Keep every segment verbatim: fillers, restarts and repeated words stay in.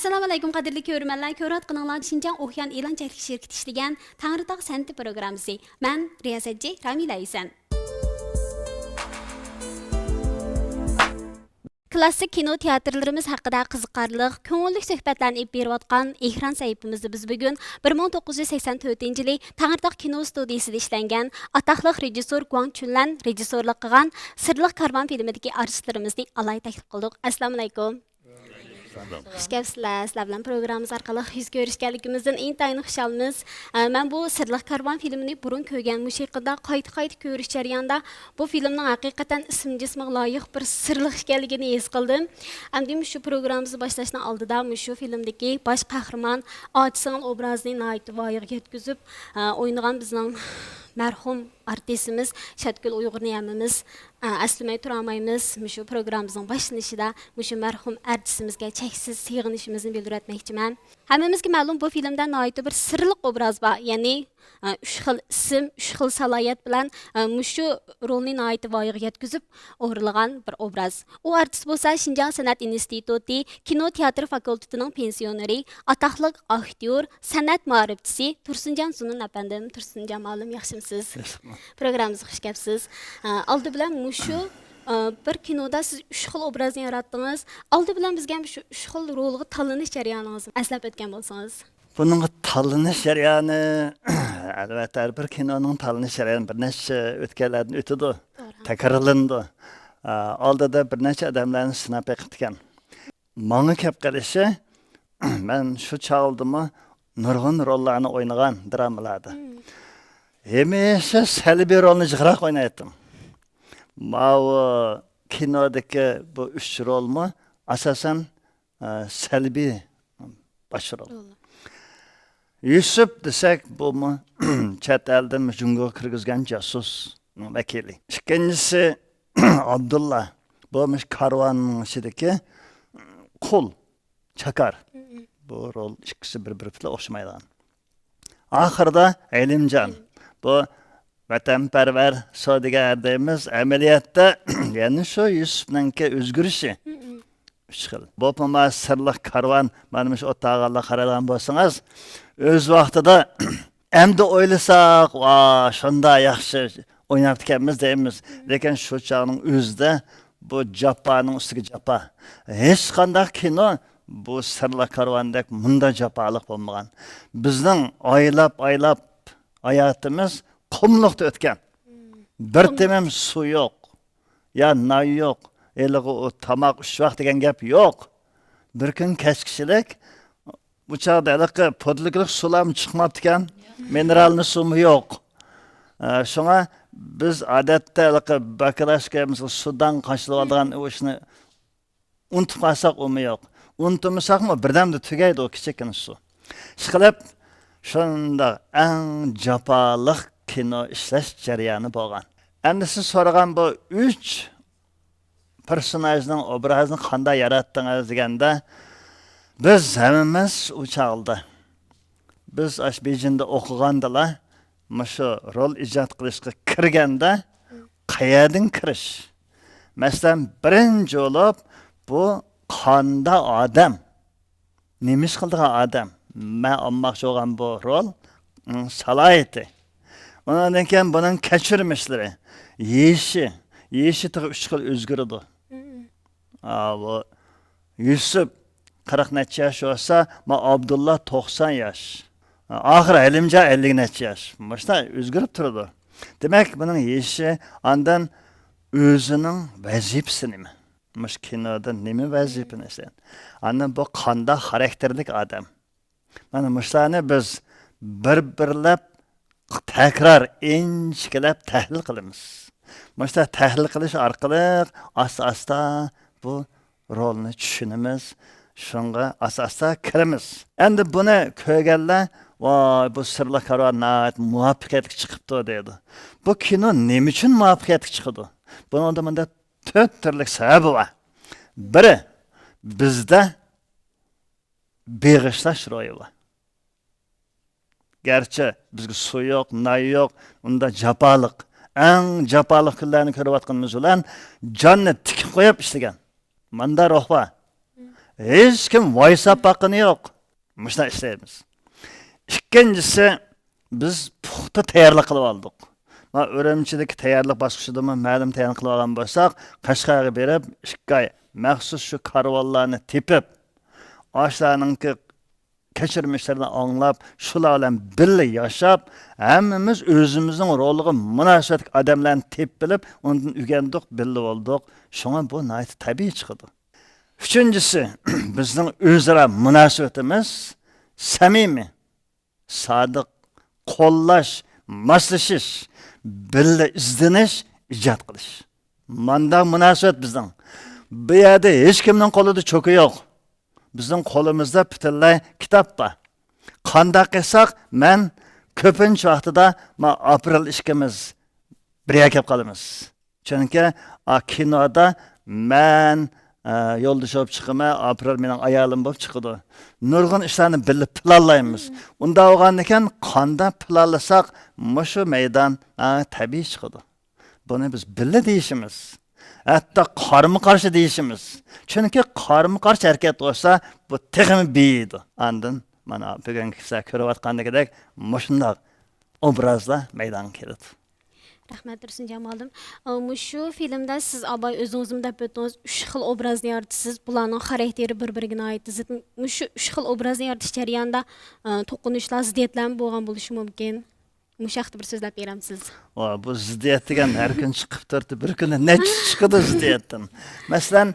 ئەسسالامۇئەلەيكۇم، قەدىرلىك كۆرۈرمەنلەر! كۆرۈۋاتقىنىڭلار شىنجاڭ ئوخيان ئېلان چەكلىك شىركىتى ئىشلىگەن تەڭرىتاغ سەنئىتى پروگراممىسى. مەن رىياسەتچى رامىلە ھۈسەن. كلاسسىك كىنو تىياتىرلىرىمىز ھەققىدە قىزىقارلىق، كۆڭۈللۈك سۆھبەتلەرنى ئېلىپ بېرىۋاتقان ئېكران سەھىپىمىزدە بىز بۈگۈن بىر مىڭ توققۇز يۈز سەكسەن تۆتىنچى يىلى تەڭرىتاغ كىنو ستۇدىيىسىدا ئىشلەنگەن ئاتاقلىق رېژىسسور گۇاڭ چۈنلەن رېژىسسورلۇق قىلغان سىرلىق كارۋان فىلىمىدىكى ئارتىسلىرىمىزنى ئالاھىدە تەكلىپ قىلدۇق. ئەسسالامۇئەلەيكۇم. خۇش كەپسىلەر. سىلەر بىلەن پروگراممىمىز ئارقىلىق يۈز كۆرۈشكەنلىكىمىزدىن ئىنتايىن خۇشالمىز. ئە، مەن بۇ سىرلىق كارۋان فىلىمىنى بۇرۇن كۆرگەن، مۇشۇ يېقىندا قايتا-قايتا كۆرۈش جەريانىدا بۇ فىلىمنىڭ ھەقىقەتەن ئىسىم جىسمىغا لايىق بىر سىرلىق ئىكەنلىكىنى ھېس قىلدىم. ئەمدى مۇشۇ پروگراممىمىزنى باشلاشنىڭ ئالدىدا مۇشۇ فىلىمدىكى باش قەھرىمان ئاچا سىڭىل ئوبرازىنى ناھايىتى ۋايىغا يەتكۈزۈپ، ئە، ئوينىغان بىزنىڭ مەرھۇم ئارتىسىمىز شاتگۈل ئۇيغۇرنى ھەممىمىز، ئە، ئەسلىمەي تۇرالمايمىز. مۇشۇ پروگراممىمىزنىڭ باشلىنىشىدا مۇشۇ مەرھۇم ئارتىسىمىزگە چەكسىز سېغىنىشىمىزنى بىلدۈرۈۋەتمەكچىمەن. ھەممىمىزگە مەلۇم، بۇ فىلىمدە ناھايىتى بىر سىرلىق ئوبراز بار. يەنى، ئە، ئۈچ خىل ئىسىم، ئۈچ خىل سالاھىيەت بىلەن، ئە، مۇشۇ رولنى ناھايىتى ۋايىغا يەتكۈزۈپ ئورۇنلىغان بىر ئوبراز. ئۇ ئارتىس بولسا شىنجاڭ سەنئەت ئىنستىتۇتى كىنو تىياتىر فاكۇلتېتىنىڭ پېنسىيونېرى، ئاتاقلىق ئاكتيور، سەنئەت مائارىپچىسى تۇرسۇنجان زۇنۇن ئەپەندىم. تۇرسۇنجان مۇئەللىم، ياخشىمۇسىز؟ ياخشىمەن. پروگراممىمىزغا خۇش كەپسىز. ئە، ئالدى بىلەن مۇشۇ، ئە، بىر كىنودا سىز ئۈچ خىل ئوبرازنى ياراتتىڭىز. ئالدى بىلەن بىزگە مۇشۇ ئۈچ خىل رولغا تاللىنىش جەريانىڭىزنى ئەسلەپ ئۆتكەن بولسىڭىز. بۇنىڭغا تاللىنىش جەريانى، ئەلۋەتتە، ھەر بىر كىنونىڭ تاللىنىش جەريانى بىر نەچچە ئۆتكەللەردىن ئۆتىدۇ، توغرا. تەكرارلىنىدۇ. ئە، ئالدىدا بىر نەچچە ئادەملەرنى سىناپ بېقىپتىكەن. ماڭا كەپ قېلىشى، مەن شۇ چاغلىدىمۇ نۇرغۇن روللارنى ئوينىغان درامىلاردا. مم. ھەمىشە سەلبىي رولنى جىقراق ئوينايتتىم. ماۋۇ كىنودىكى بۇ ئۈچ رولمۇ ئاساسەن، ئە، سەلبىي باش رول. رول. يۈسۈپ دېسەك، بۇمۇ چەت ئەلدىن جۇڭگوغا كىرگۈزگەن جاسۇسنىڭ ۋەكىلى. ئىككىنچىسى، ئابدۇللا. بۇ مۇشۇ كارۋاننىڭ ئىچىدىكى قۇل، چاكار. مم. بۇ رول ئىككىسى بىر-بىرى بىلەن ئوخشىمايدىغان. ئاخىرىدا ھېلىمجان. مم. بۇ ۋەتەنپەرۋەر سودىگەر دەيمىز. ئەمەلىيەتتە يەنە شۇ يۈسۈپنىڭكى ئۆزگىرىشى. مم. ئۈچ خىل. بولۇپمۇ سىرلىق كارۋان، مانا مۇشۇ ئولتۇرغانلارغا قارايدىغان بولسىڭىز، ئۆز ۋاقتىدا ئەمدى ئويلىساق، ۋا، شۇنداق ياخشى ئويناپتىكەنمىز دەيمىز. لېكىن شۇ چاغنىڭ ئۆزىدە بۇ جاپانىڭ ئۈستىگە جاپا. ھېچقانداق كىنو بۇ سىرلىق كارۋاندەك مۇنداق جاپالىق بولمىغان. بىزنىڭ ئايلاپ-ئايلاپ ھاياتىمىز قۇملۇقتا ئۆتكەن. بىر تېمىم سۇ يوق، يا نان يوق، ھېلىقى ئۇ تاماق ئۈچ ۋاق دېگەن گەپ يوق. بىر كۈن كەچكىچىلىك، بۇ چاغدا ھېلىقى پودلىكلىق سۇلارمۇ چىقماپتىكەن، مىنېرالنى سۇمۇ يوق. ئە، شۇڭا بىز ئادەتتە ھېلىقى باكلاژكا، مىسال، سۇدان قاچىلىۋالىدىغان ئۇ ئىشنى ئۇنتۇپ قالساق ئۇمۇ يوق. ئۇنتۇمىساقمۇ بىردەمدە تۈگەيدۇ ئۇ كىچىككىنە سۇ. ئىشقىلىپ، شۇنداق ئەڭ جاپالىق كىنو ئىشلەش جەريانى بولغان. ئەمدى سىز سورىغان بۇ ئۈچ پېرسوناژنىڭ ئوبرازىنى قانداق ياراتتىڭىز دېگەندە، بىز ھەممىمىز ئۇ چاغدا، بىز ئاشۇ بېيجىڭدا ئوقۇغاندىلا، مۇشۇ رول ئىجاد قىلىشقا كىرگەندە، قەيەردىن كىرىش؟ مەسىلەن، بىرىنچى بولۇپ، بۇ قاندا ئادەم. نېمە ئىش قىلىدىغان ئادەم؟ مەن ئالماقچى بولغان بۇ رول، ئىم، سالاھىيىتى. ئۇنىڭدىن كېيىن بۇنىڭ كەچۈرمىشلىرى، يېشى، يېشى تېخى ئۈچ خىل ئۆزگىرىدۇ. مم. ئا، بۇ يۈسۈپ قىرىق نەچچە ياش بولسا، ما ئابدۇللا توقسان ياش. ئاخىرى ھەلىمجان ئەللىك نەچچە ياش. مۇشۇنداق ئۆزگىرىپ تۇرىدۇ. دېمەك، بۇنىڭ يېشى، ئاندىن ئۆزىنىڭ ۋەزىپىسى نېمە؟ مۇشۇ كىنودا نېمە ۋەزىپىنى ئىشلەيدۇ؟ ئاندىن بۇ قانداق خاراكتېرلىك ئادەم؟ مانا مۇشۇلارنى بىز بىر-بىرلەپ تەكرار، ئىنچىكىلەپ تەھلىل قىلىمىز. مۇشۇنداق تەھلىل قىلىش ئارقىلىق ئاستا-ئاستا بۇ رولنى چۈشىنىمىز. شۇڭا ئاستا-ئاستا كىرىمىز. ئەمدى بۇنى كۆرگەنلەر، «ۋاي، بۇ سىرلىق كارۋان ناھايىتى مۇۋەپپەقىيەتلىك چىقىپتۇ» دەيدۇ. بۇ كىنو نېمە ئۈچۈن مۇۋەپپەقىيەتلىك چىقىدۇ؟ بۇنىڭدا مۇنداق تۆت تۈرلۈك سەۋەبى بار. بىرى، بىزدە بېغىشلاش روھى بار. گەرچە بىزگە سۇ يوق، نان يوق، ئۇنداق جاپالىق، ئەڭ جاپالىق كۈنلەرنى كۆرۈۋاتقىنىمىز بىلەن جاننى تىكىپ قويۇپ ئىشلىگەن. ماندا روھ بار. ھېچكىم ۋايساپ باققىنى يوق. مۇشۇنداق ئىشلەيمىز. ئىككىنچىسى، بىز پۇختا تەييارلىق قىلىپ ئالدۇق. مانا ئۈرۈمچىدىكى تەييارلىق باسقۇچىدىمۇ مەلۇم تەييارلىق قىلىپ ئالغان بولساق، قەشقەرگە بېرىپ، ئىككى ئاي مەخسۇس شۇ كارۋانلارنى تېپىپ، ئاشۇلارنىڭكى كەچۈرمىشلىرىنى ئاڭلاپ، شۇلار بىلەن بىللە ياشاپ، ھەممىمىز ئۆزىمىزنىڭ رولىغا مۇناسىۋەتلىك ئادەملەرنى تېپىپ بىلىپ، ئۇنىڭدىن ئۆگەندۇق، بىللە بولدۇق. شۇڭا بۇ ناھايىتى تەبىئىي چىقىدۇ. ئۈچىنچىسى، بىزنىڭ ئۆزئارا مۇناسىۋىتىمىز سەمىمىي، سادىق، قوللاش، ماسلىشىش، بىللە ئىزدىنىش، ئىجاد قىلىش. مانداق مۇناسىۋەت بىزنىڭ. بۇ يەردە ھېچكىمنىڭ قولىدا چوكا يوق. بىزنىڭ قولىمىزدا پۈتۈنلەي كىتاب بار. قانداق قىلساق، مەن كۆپىنچە ۋاقتىدا ما ئاپرېل ئىككىمىز بىر يەرگە كېلىپ قالىمىز. چۈنكى، ئا، كىنودا مەن، ئە، يولدىشى بولۇپ چىقىمەن، ئاپرېل مېنىڭ ئايالىم بولۇپ چىقىدۇ. نۇرغۇن ئىشلارنى بىللە پىلانلايمىز. ئۇنداق بولغاندىكىن، قانداق پىلانلىساق، مۇشۇ مەيدان، ئا، تەبىئىي چىقىدۇ. بۇنى بىز بىللە دېيىشىمىز. ھەتتا قارمۇ قارشى دېيىشىمىز. چۈنكى قارمۇ قارشى ھەرىكەت بولسا، بۇ تېخىمۇ بېيىيدۇ. ئاندىن، مانا، بۈگۈنكى سىلەر كۆرۈۋاتقاندىكىدەك مۇشۇنداق ئوبرازلار مەيدانغا كېلىدۇ. رەھمەت، تۇرسۇن جامالىدىن. ئا، مۇشۇ فىلىمدا سىز، ئاباي، ئۆزىڭىزمۇ دەپ ئۆتتىڭىز، ئۈچ خىل ئوبرازنى يارىتىسىز. بۇلارنىڭ خاراكتېرى بىر-بىرىگە ناھايىتى زىت. مۇشۇ ئۈچ خىل ئوبرازنى يارىتىش جەريانىدا، ئا، توقۇنۇشلار، زىددىيەتلەرمۇ بولغان بولۇشى مۇمكىن. مۇشۇ ھەقتە بىر سۆزلەپ بېرەمسىز؟ ۋا، بۇ زىددىيەت دېگەن ھەر كۈنى چىقىپ تۇرىدۇ، بىر كۈنى نەچچە چىقىدۇ زىددىيەتتىن. مەسىلەن،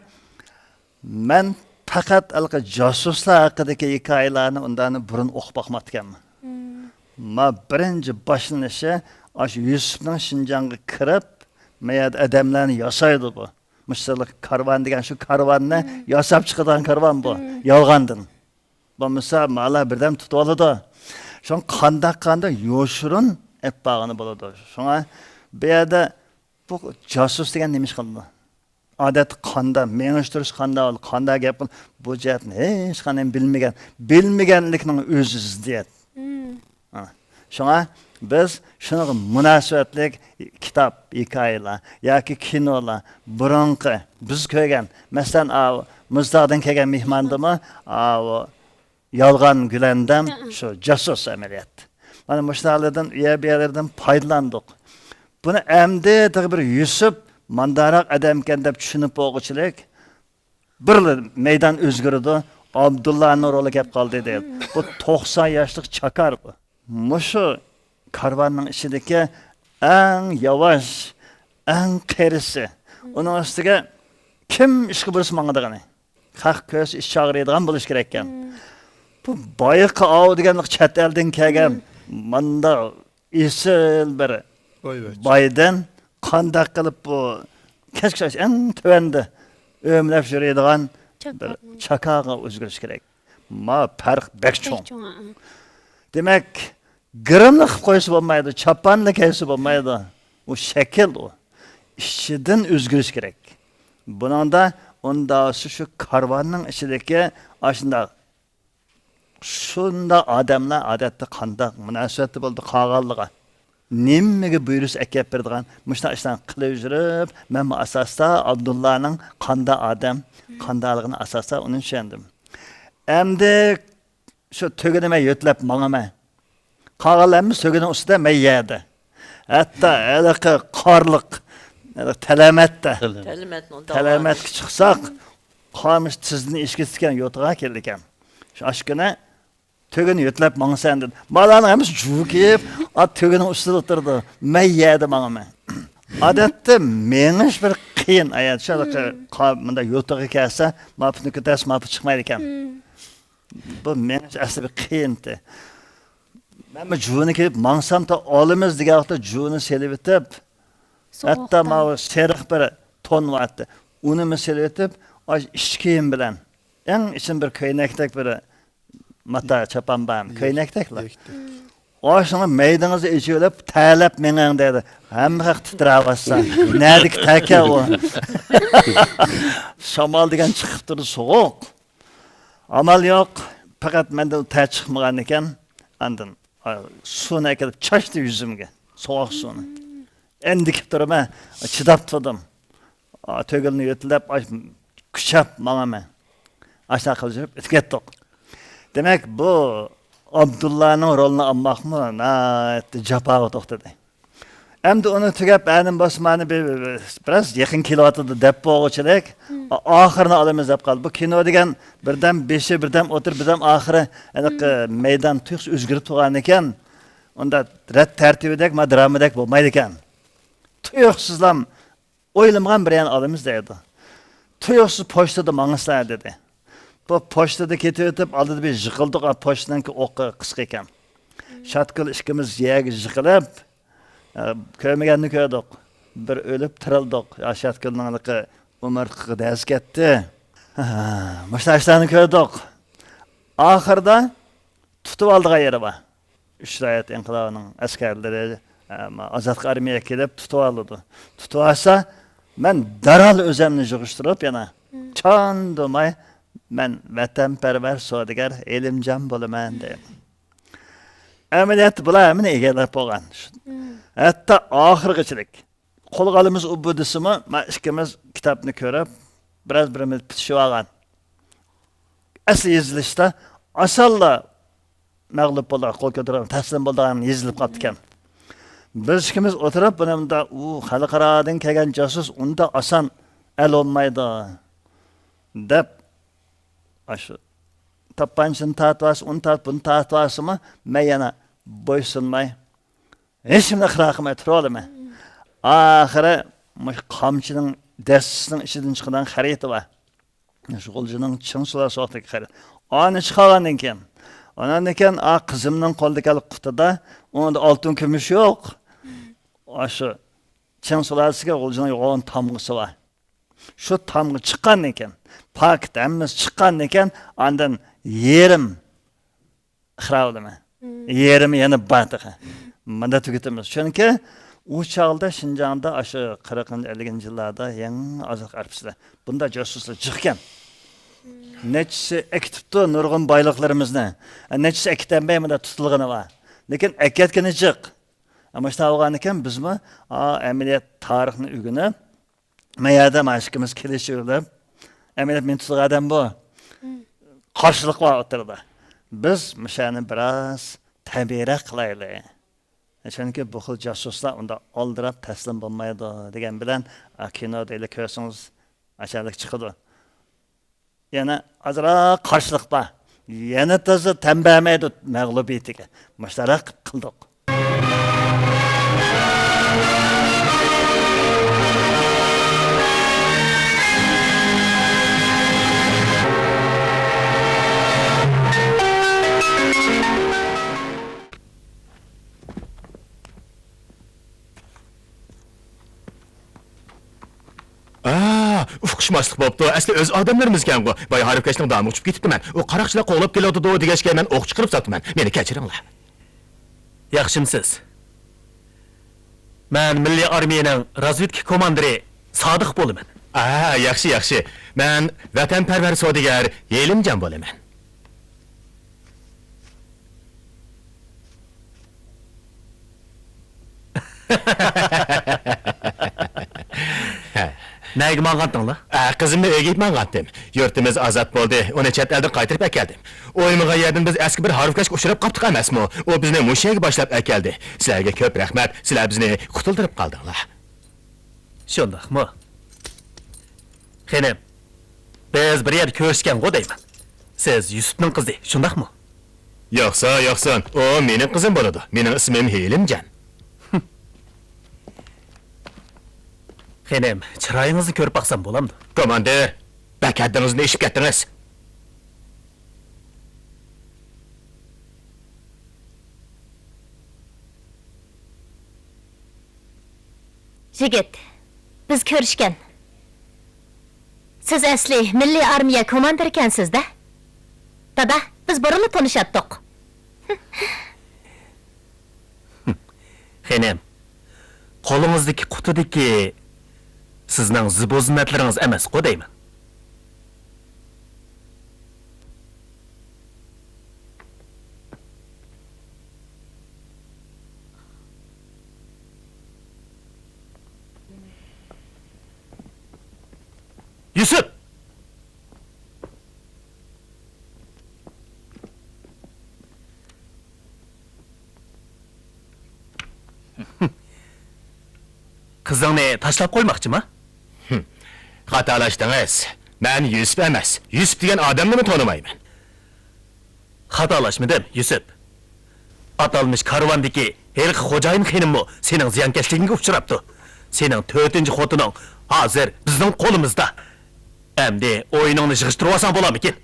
مەن پەقەت ھېلىقى جاسۇسلار ھەققىدىكى ھېكايىلەرنى ئۇنداقنى بۇرۇن ئوقۇپ باقماپتىكەنمەن. مم. ما بىرىنچى باشلىنىشى ئاشۇ يۈسۈپنىڭ شىنجاڭغا كىرىپ، ما يەردە ئادەملەرنى ياسايدۇ بۇ. مۇشۇ كارۋان دېگەن شۇ كارۋاننى، مم، ياساپ چىقىدىغان كارۋان بۇ. مم. يالغاندىن. بولمىسا مالا بىردەم تۇتۇۋالىدۇ. شۇڭا قانداق قانداق يوشۇرۇن ئېلىپ بارغىلى بولىدۇ. شۇڭا بۇ يەردە بۇ جاسۇس دېگەن نېمە ئىش قىلىدۇ؟ ئادەتتە قاندا مېڭىشتۇرۇش، قاندا، قاندا گەپ قىل-، بۇ جەھەتنى ھېچقانداق بىلمىگەن، بىلمىگەنلىكنىڭ ئۆزى زىددىيەت. مم. ھا. شۇڭا بىز شۇنىڭغا مۇناسىۋەتلىك كىتاب، ھېكايىلەر ياكى كىنولار، بۇرۇنقى بىز كۆرگەن، مەسىلەن، ئاۋۇ مۇزتاغدىن كەلگەن مېھماندىمۇ ئاۋۇ يالغان گۈلەندەم، ھە، شۇ جاسۇس ئەمەلىيەتتە. مانا مۇشۇلارلاردىن، ئۇ يەر بۇ يەرلەردىن پايدىلاندۇق. بۇنى ئەمدى تېخى بىر يۈسۈپ مانداراق ئادەمكەن دەپ چۈشىنىپ بولغۇچىلىك، بىرلا مەيدان ئۆزگىرىدۇ، ئابدۇللانىڭ رولى كەپ قالدى دەيدۇ. بۇ توقسان ياشلىق چاكار بۇ. مۇشۇ كارۋاننىڭ ئىچىدىكى ئەڭ ياۋاش، ئەڭ قېرىسى. ئۇنىڭ ئۈستىگە كىم ئىشقا بۇيرۇسا ماڭىدىغىنى. خەق كۆرسە ئىچى ئاغرىيدىغان بولۇش كېرەككەن. بۇ بايىقى ئاۋۇ دېگەنلىك چەت ئەلدىن كەلگەن ماندا ئېسىل بىر بايۋەچ. بايدىن قانداق قىلىپ بۇ كەچكىچە ئەڭ تۆۋەندە ئۆمىلەپ يۈرىدىغان بىر چاكارغا ئۆزگىرىش كېرەك. ما پەرق بەك چوڭ. بەك چوڭ، ھە. دېمەك، گىرىملا قىلىپ قويسا بولمايدۇ، چاپانلا كىيسە بولمايدۇ. ئۇ شەكىل ئۇ. ئىچىدىن ئۆزگىرىش كېرەك. بۇنىڭدا ئۇنداق شۇ كارۋاننىڭ ئىچىدىكى ئاشۇنداق شۇنداق ئادەملەر ئادەتتە قانداق مۇناسىۋەتتە بولىدۇ قالغانلىرىغا؟ نېمىگە بۇيرۇسا ئەكەپ بېرىدىغان مۇشۇنداق ئىشلارنى قىلىۋېرىپ، مەنمۇ ئاساستا ئابدۇللانىڭ قانداق ئادەم، قانداقلىقىنى ئاساستا ئۇنى چۈشەندىم. ئەمدى شۇ تۆگىنى مەن يۆتلەپ ماڭىمەن. قالغانلار ھەممىسى تۆگىنىڭ ئۈستىدە، مەن يەردە. ھەتتا ھېلىقى قارلىق، ھېلىقى تەلەمەتتە. تەلەمەتنىڭ تەلەمەتكە چىقساق، قامۇش تىزدىن ئېشىپ كېتىدىكەن، يوتىغا كېلىدىكەن. شۇ ئاشۇ كۈنى تۆگىنى يۆتلەپ ماڭىسەن دېدى. بالىلارنىڭ ھەممىسى جۇۋا كىيىپ، ئا، تۆگىنىڭ ئۈستىدە ئولتۇرىدۇ. مەن يەردە ماڭىمەن. ئادەتتە مېڭىش بىر قىيىن. ئايان شۇ ھېلىقى قا-، مۇنداق يوتىغا كەلسە، ماپىنى كۆتەرسە، ماپى چىقمايدىكەن. بۇ مېڭىش ئەسلى بىر قىيىنتى. مەنمۇ جۇۋىنى كىيىپ ماڭسام، تا ئالىمىز دېگەن ۋاقىتتا جۇۋىنى سېلىۋېتىپ، ھەتتا ماۋۇ سېرىق بىر تون بارتتى. ئۇنىمۇ سېلىۋېتىپ، ئاش ئىچ كىيىم بىلەن، ئەڭ ئىچىم بىر كۆينەكتەك بىر ماتا چاپان بار، كۆينەكتەكلا. ئاشۇنى مەيدىڭىزنى ئېچىۋېلىپ، تەرلەپ مېڭىڭ دەيدۇ. ھەممە خەق تىترەۋاتسا، نەدىكى تەركە ئۇ؟ شامال دېگەن چىقىپ تۇرىدۇ، سوغۇق. ئامال يوق، پەقەت مەندىن تەر چىقمىغان ئىكەن. ئاندىن، ئا، سۇنى ئەكېلىپ چاچتى يۈزۈمگە، سوغۇق سۇنى. ئەندىكىپ تۇرىمەن، چىداپ تۇردۇم. ئا، تۆگىلىنى يۆتىلەپ، ئاي، كۈچەپ ماڭىمەن. ئاشۇنداق قىلىپ يۈرۈپ ئۆتۈپ كەتتۇق. دېمەك، بۇ ئابدۇللانىڭ رولىنى ئالماقمۇ ناھايىتى جاپاغا توختىدى. ئەمدى ئۇنى تۈگەپ، ئەنىم باسمانى بىر، بىر، بىراز يېقىن كېلىۋاتىدۇ دەپ بولغۇچىلىك، ئا-، ئاخىرىنى ئالىمىز دەپ قالدى. بۇ كىنو دېگەن بىردەم بېشى، بىردەم ئوتتۇرا، بىردەم ئاخىرى، ھېلىقى مەيدان تۇيۇقسىز ئۆزگىرىپ تۇرغانىكەن، ئۇندا رەت تەرتىپىدەك، ما، درامىدەك بولمايدىكەن. تۇيۇقسىزلام ئويلىمىغان بىر يەرنى ئالىمىز دەيدۇ. تۇيۇقسىز پوچتىدا ماڭىسىلەر دېدى. بۇ پوچتىدا كېتىۋېتىپ، ئالدىدا بىر يىقىلدۇق، ئا، پوچتىنىڭكى ئوقى قىسقا ئىكەن. شاتگۈل ئىككىمىز يەرگە يىقىلىپ، ئە، كۆرمىگەننى كۆردۇق. بىر ئۆلۈپ تىرىلدۇق. يا شاتگۈلنىڭ ھېلىقى ئومۇرتقىغا دەز كەتتى. ھە، مۇشۇنداق ئىشلارنى كۆردۇق. ئاخىرىدا تۇتۇۋالىدىغان يېرى بار. ئۈچ رايەت ئىنقىلابىنىڭ ئەسكەرلىرى، ئە، ئازادلىق ئارمىيە كېلىپ تۇتۇۋالىدۇ. تۇتۇۋالسا، مەن دەرھال ئۆزۈمنى يىغىشتۇرۇپ يەنە چاندۇرماي، مەن ۋەتەنپەرۋەر سودىگەر ھېلىمجان بولىمەن دەيمەن. ئەمەلىيەتتە بۇلار ھەممىنى ئىگىلەپ بولغان. ھەتتا ئاخىرغىچىلىك. قولغا ئالىمىز ئۇبۇ دېسىمۇ، مەن ئىككىمىز كىتابنى كۆرۈپ، بىراز بىرىمىز پۈتۈشۈۋالغان. ئەسلى يېزىلىشتا ئاسانلا مەغلۇپ بولغان، قول كۆتۈرۈپ تەسلىم بولىدىغان يېزىلىپ قاپتىكەن. بىز ئىككىمىز ئولتۇرۇپ، بۇنى مۇنداق، ئۇ خەلقئارادىن كەلگەن جاسۇس ئۇنداق ئاسان ئەل بولمايدۇ، دەپ، ئاشۇ تاپانچىنى تارتىۋالسا، ئۇنى تارت، بۇنى تارتىۋالسىمۇ، مەن يەنە بويسۇنماي، ھېچنېمىنى ئىقرار قىلماي تۇرۇۋالىمەن. ئاخىرى مۇشۇ قامچىنىڭ دەستىسىنىڭ ئىچىدىن چىقىدىغان خەرىتى بار. شۇ غۇلجىنىڭ چىڭ سۇلالىسى ۋاقتىدىكى خەرىتى. ئانى چىقارغاندىن كېيىن، ئاناندىن كېيىن، ئا، قىزىمنىڭ قولىدىكى قۇتىدا، ئۇنىڭدا ئالتۇن كۈمۈش يوق. ئاشۇ چىڭ سۇلالىسىگە غۇلجىنىڭ يوغان تامغىسى بار. شۇ تامغا چىققاندىن كېيىن، پاكىت ھەممىسى چىققاندىن كېيىن، ئاندىن يېرىم ئىقرار بولىمەن. يېرىمى يەنە بار تېخى. مۇندا تۈگىتىمىز. چۈنكى ئۇ چاغدا شىنجاڭدا ئاشۇ قىرىقىنچى، ئەللىكىنچى يىللاردا يېڭى ئازادلىق ئارپىسىدا بۇنداق جاسۇسلار جىقكەن. نەچچىسى ئەكېتىپتۇ نۇرغۇن بايلىقلىرىمىزنى. نەچچىسى ئەكېتەلمەي مۇندا تۇتۇلغىنى بار. لېكىن ئەكەتكىنى جىق. مۇشۇنداق بولغانىكەن بىزمۇ، ئا، ئەمەلىيەت تارىخنى ئۆگىنىپ، ما يەردە مانا ئىككىمىز كېلىشىۋېلىپ، ئەمەلىيەت مېنى تۇتۇلغان ئادەم بۇ. قارشىلىق بار ئوتتۇرىدا. بىز مۇشۇنى بىراز تەبىئىيرەك قىلايلى. چۈنكى بۇ خىل جاسۇسلار ئۇنداق ئالدىراپ تەسلىم بولمايدۇ دېگەن بىلەن، ئا، كىنودا ئېلى كۆرسىڭىز، ئاشۇنداق چىقىدۇ. يەنە ئازراق قارشىلىق بار. يەنە تازا تەن بەرمەيدۇ مەغلۇبىيىتىگە. مۇشۇنداق قىلدۇق. ئا، ئۇقۇشماسلىق بوپتۇ. ئەسلى ئۆز ئادەملىرىمىزكەنغۇ. بايا ھارۋىكەشنىڭ دامىغا چۈشۈپ كېتىپتىمەن. ئۇ قاراقچىلار قوغلاپ كېلىۋاتىدۇ دېگەچكە مەن ئوق چىقىرىپ ساپتىمەن. مېنى كەچۈرۈڭلار. ياخشىمسىز؟ مەن مىللىي ئارمىيەنىڭ رازۋېدكا كوماندىرى سادىق بولىمەن. ئا، ياخشى، ياخشى. مەن ۋەتەنپەرۋەر سودىگەر ھېلىمجان بولىمەن. نەگە ماڭغانتىڭلار؟ ئە، قىزىمنى ئۆيگە ئېلىپ ماڭغانتىم. يۇرتىمىز ئازاد بولدى، ئۇنى چەت ئەلدىن قايتۇرۇپ ئەكەلدىم. ئويلىمىغان يەردىن بىز ئەسكى بىر ھارۋىكەشكە ئۇچراپ قاپتۇق ئەمەسمۇ؟ ئۇ بىزنى مۇشۇ يەرگە باشلاپ ئەكەلدى. سىلەرگە كۆپ رەھمەت، سىلەر بىزنى قۇتۇلدۇرۇپ قالدىڭلار. شۇنداقمۇ؟ خېنىم، بىز بىر يەردە كۆرۈشكەنغۇ دەيمەن. سىز يۈسۈپنىڭ قىزى، شۇنداقمۇ؟ ياقسا ياقسۇن، ئۇ مېنىڭ قىزىم بولىدۇ. مېنىڭ ئىسمىم ھېلىمجان. خېنىم، چىرايىڭىزنى كۆرۈپ باقسام بولامدۇ؟ كوماندىر، بەك ھەددىڭىزدىن ئېشىپ كەتتىڭىز. يىگىت، بىز كۆرۈشكەن. سىز ئەسلى مىللىي ئارمىيە كوماندىرىكەنسىز-دە؟ دادا، بىز بۇرۇنلا تونۇشاتتۇق. خېنىم، قولىڭىزدىكى قۇتىدىكى سىزنىڭ زىبۇ-زىننەتلىرىڭىز ئەمەسقۇ دەيمەن. يۈسۈپ! قىزىڭنى تاشلاپ قويماقچىما؟ ھىم. خاتالاشتىڭىز. مەن يۈسۈپ ئەمەس. يۈسۈپ دېگەن ئادەمنىمۇ تونۇمايمەن. خاتالاشمىدىم، يۈسۈپ. ئاتالمىش كارۋاندىكى ھېلىقى خوجايىن خېنىممۇ سېنىڭ زىيانكەشلىكىڭگە ئۇچراپتۇ. سېنىڭ تۆتىنچى خوتۇنۇڭ ھازىر بىزنىڭ قولىمىزدا. ئەمدى ئويۇنۇڭنى يىغىشتۇرۇۋالساڭ بولارمىكىن؟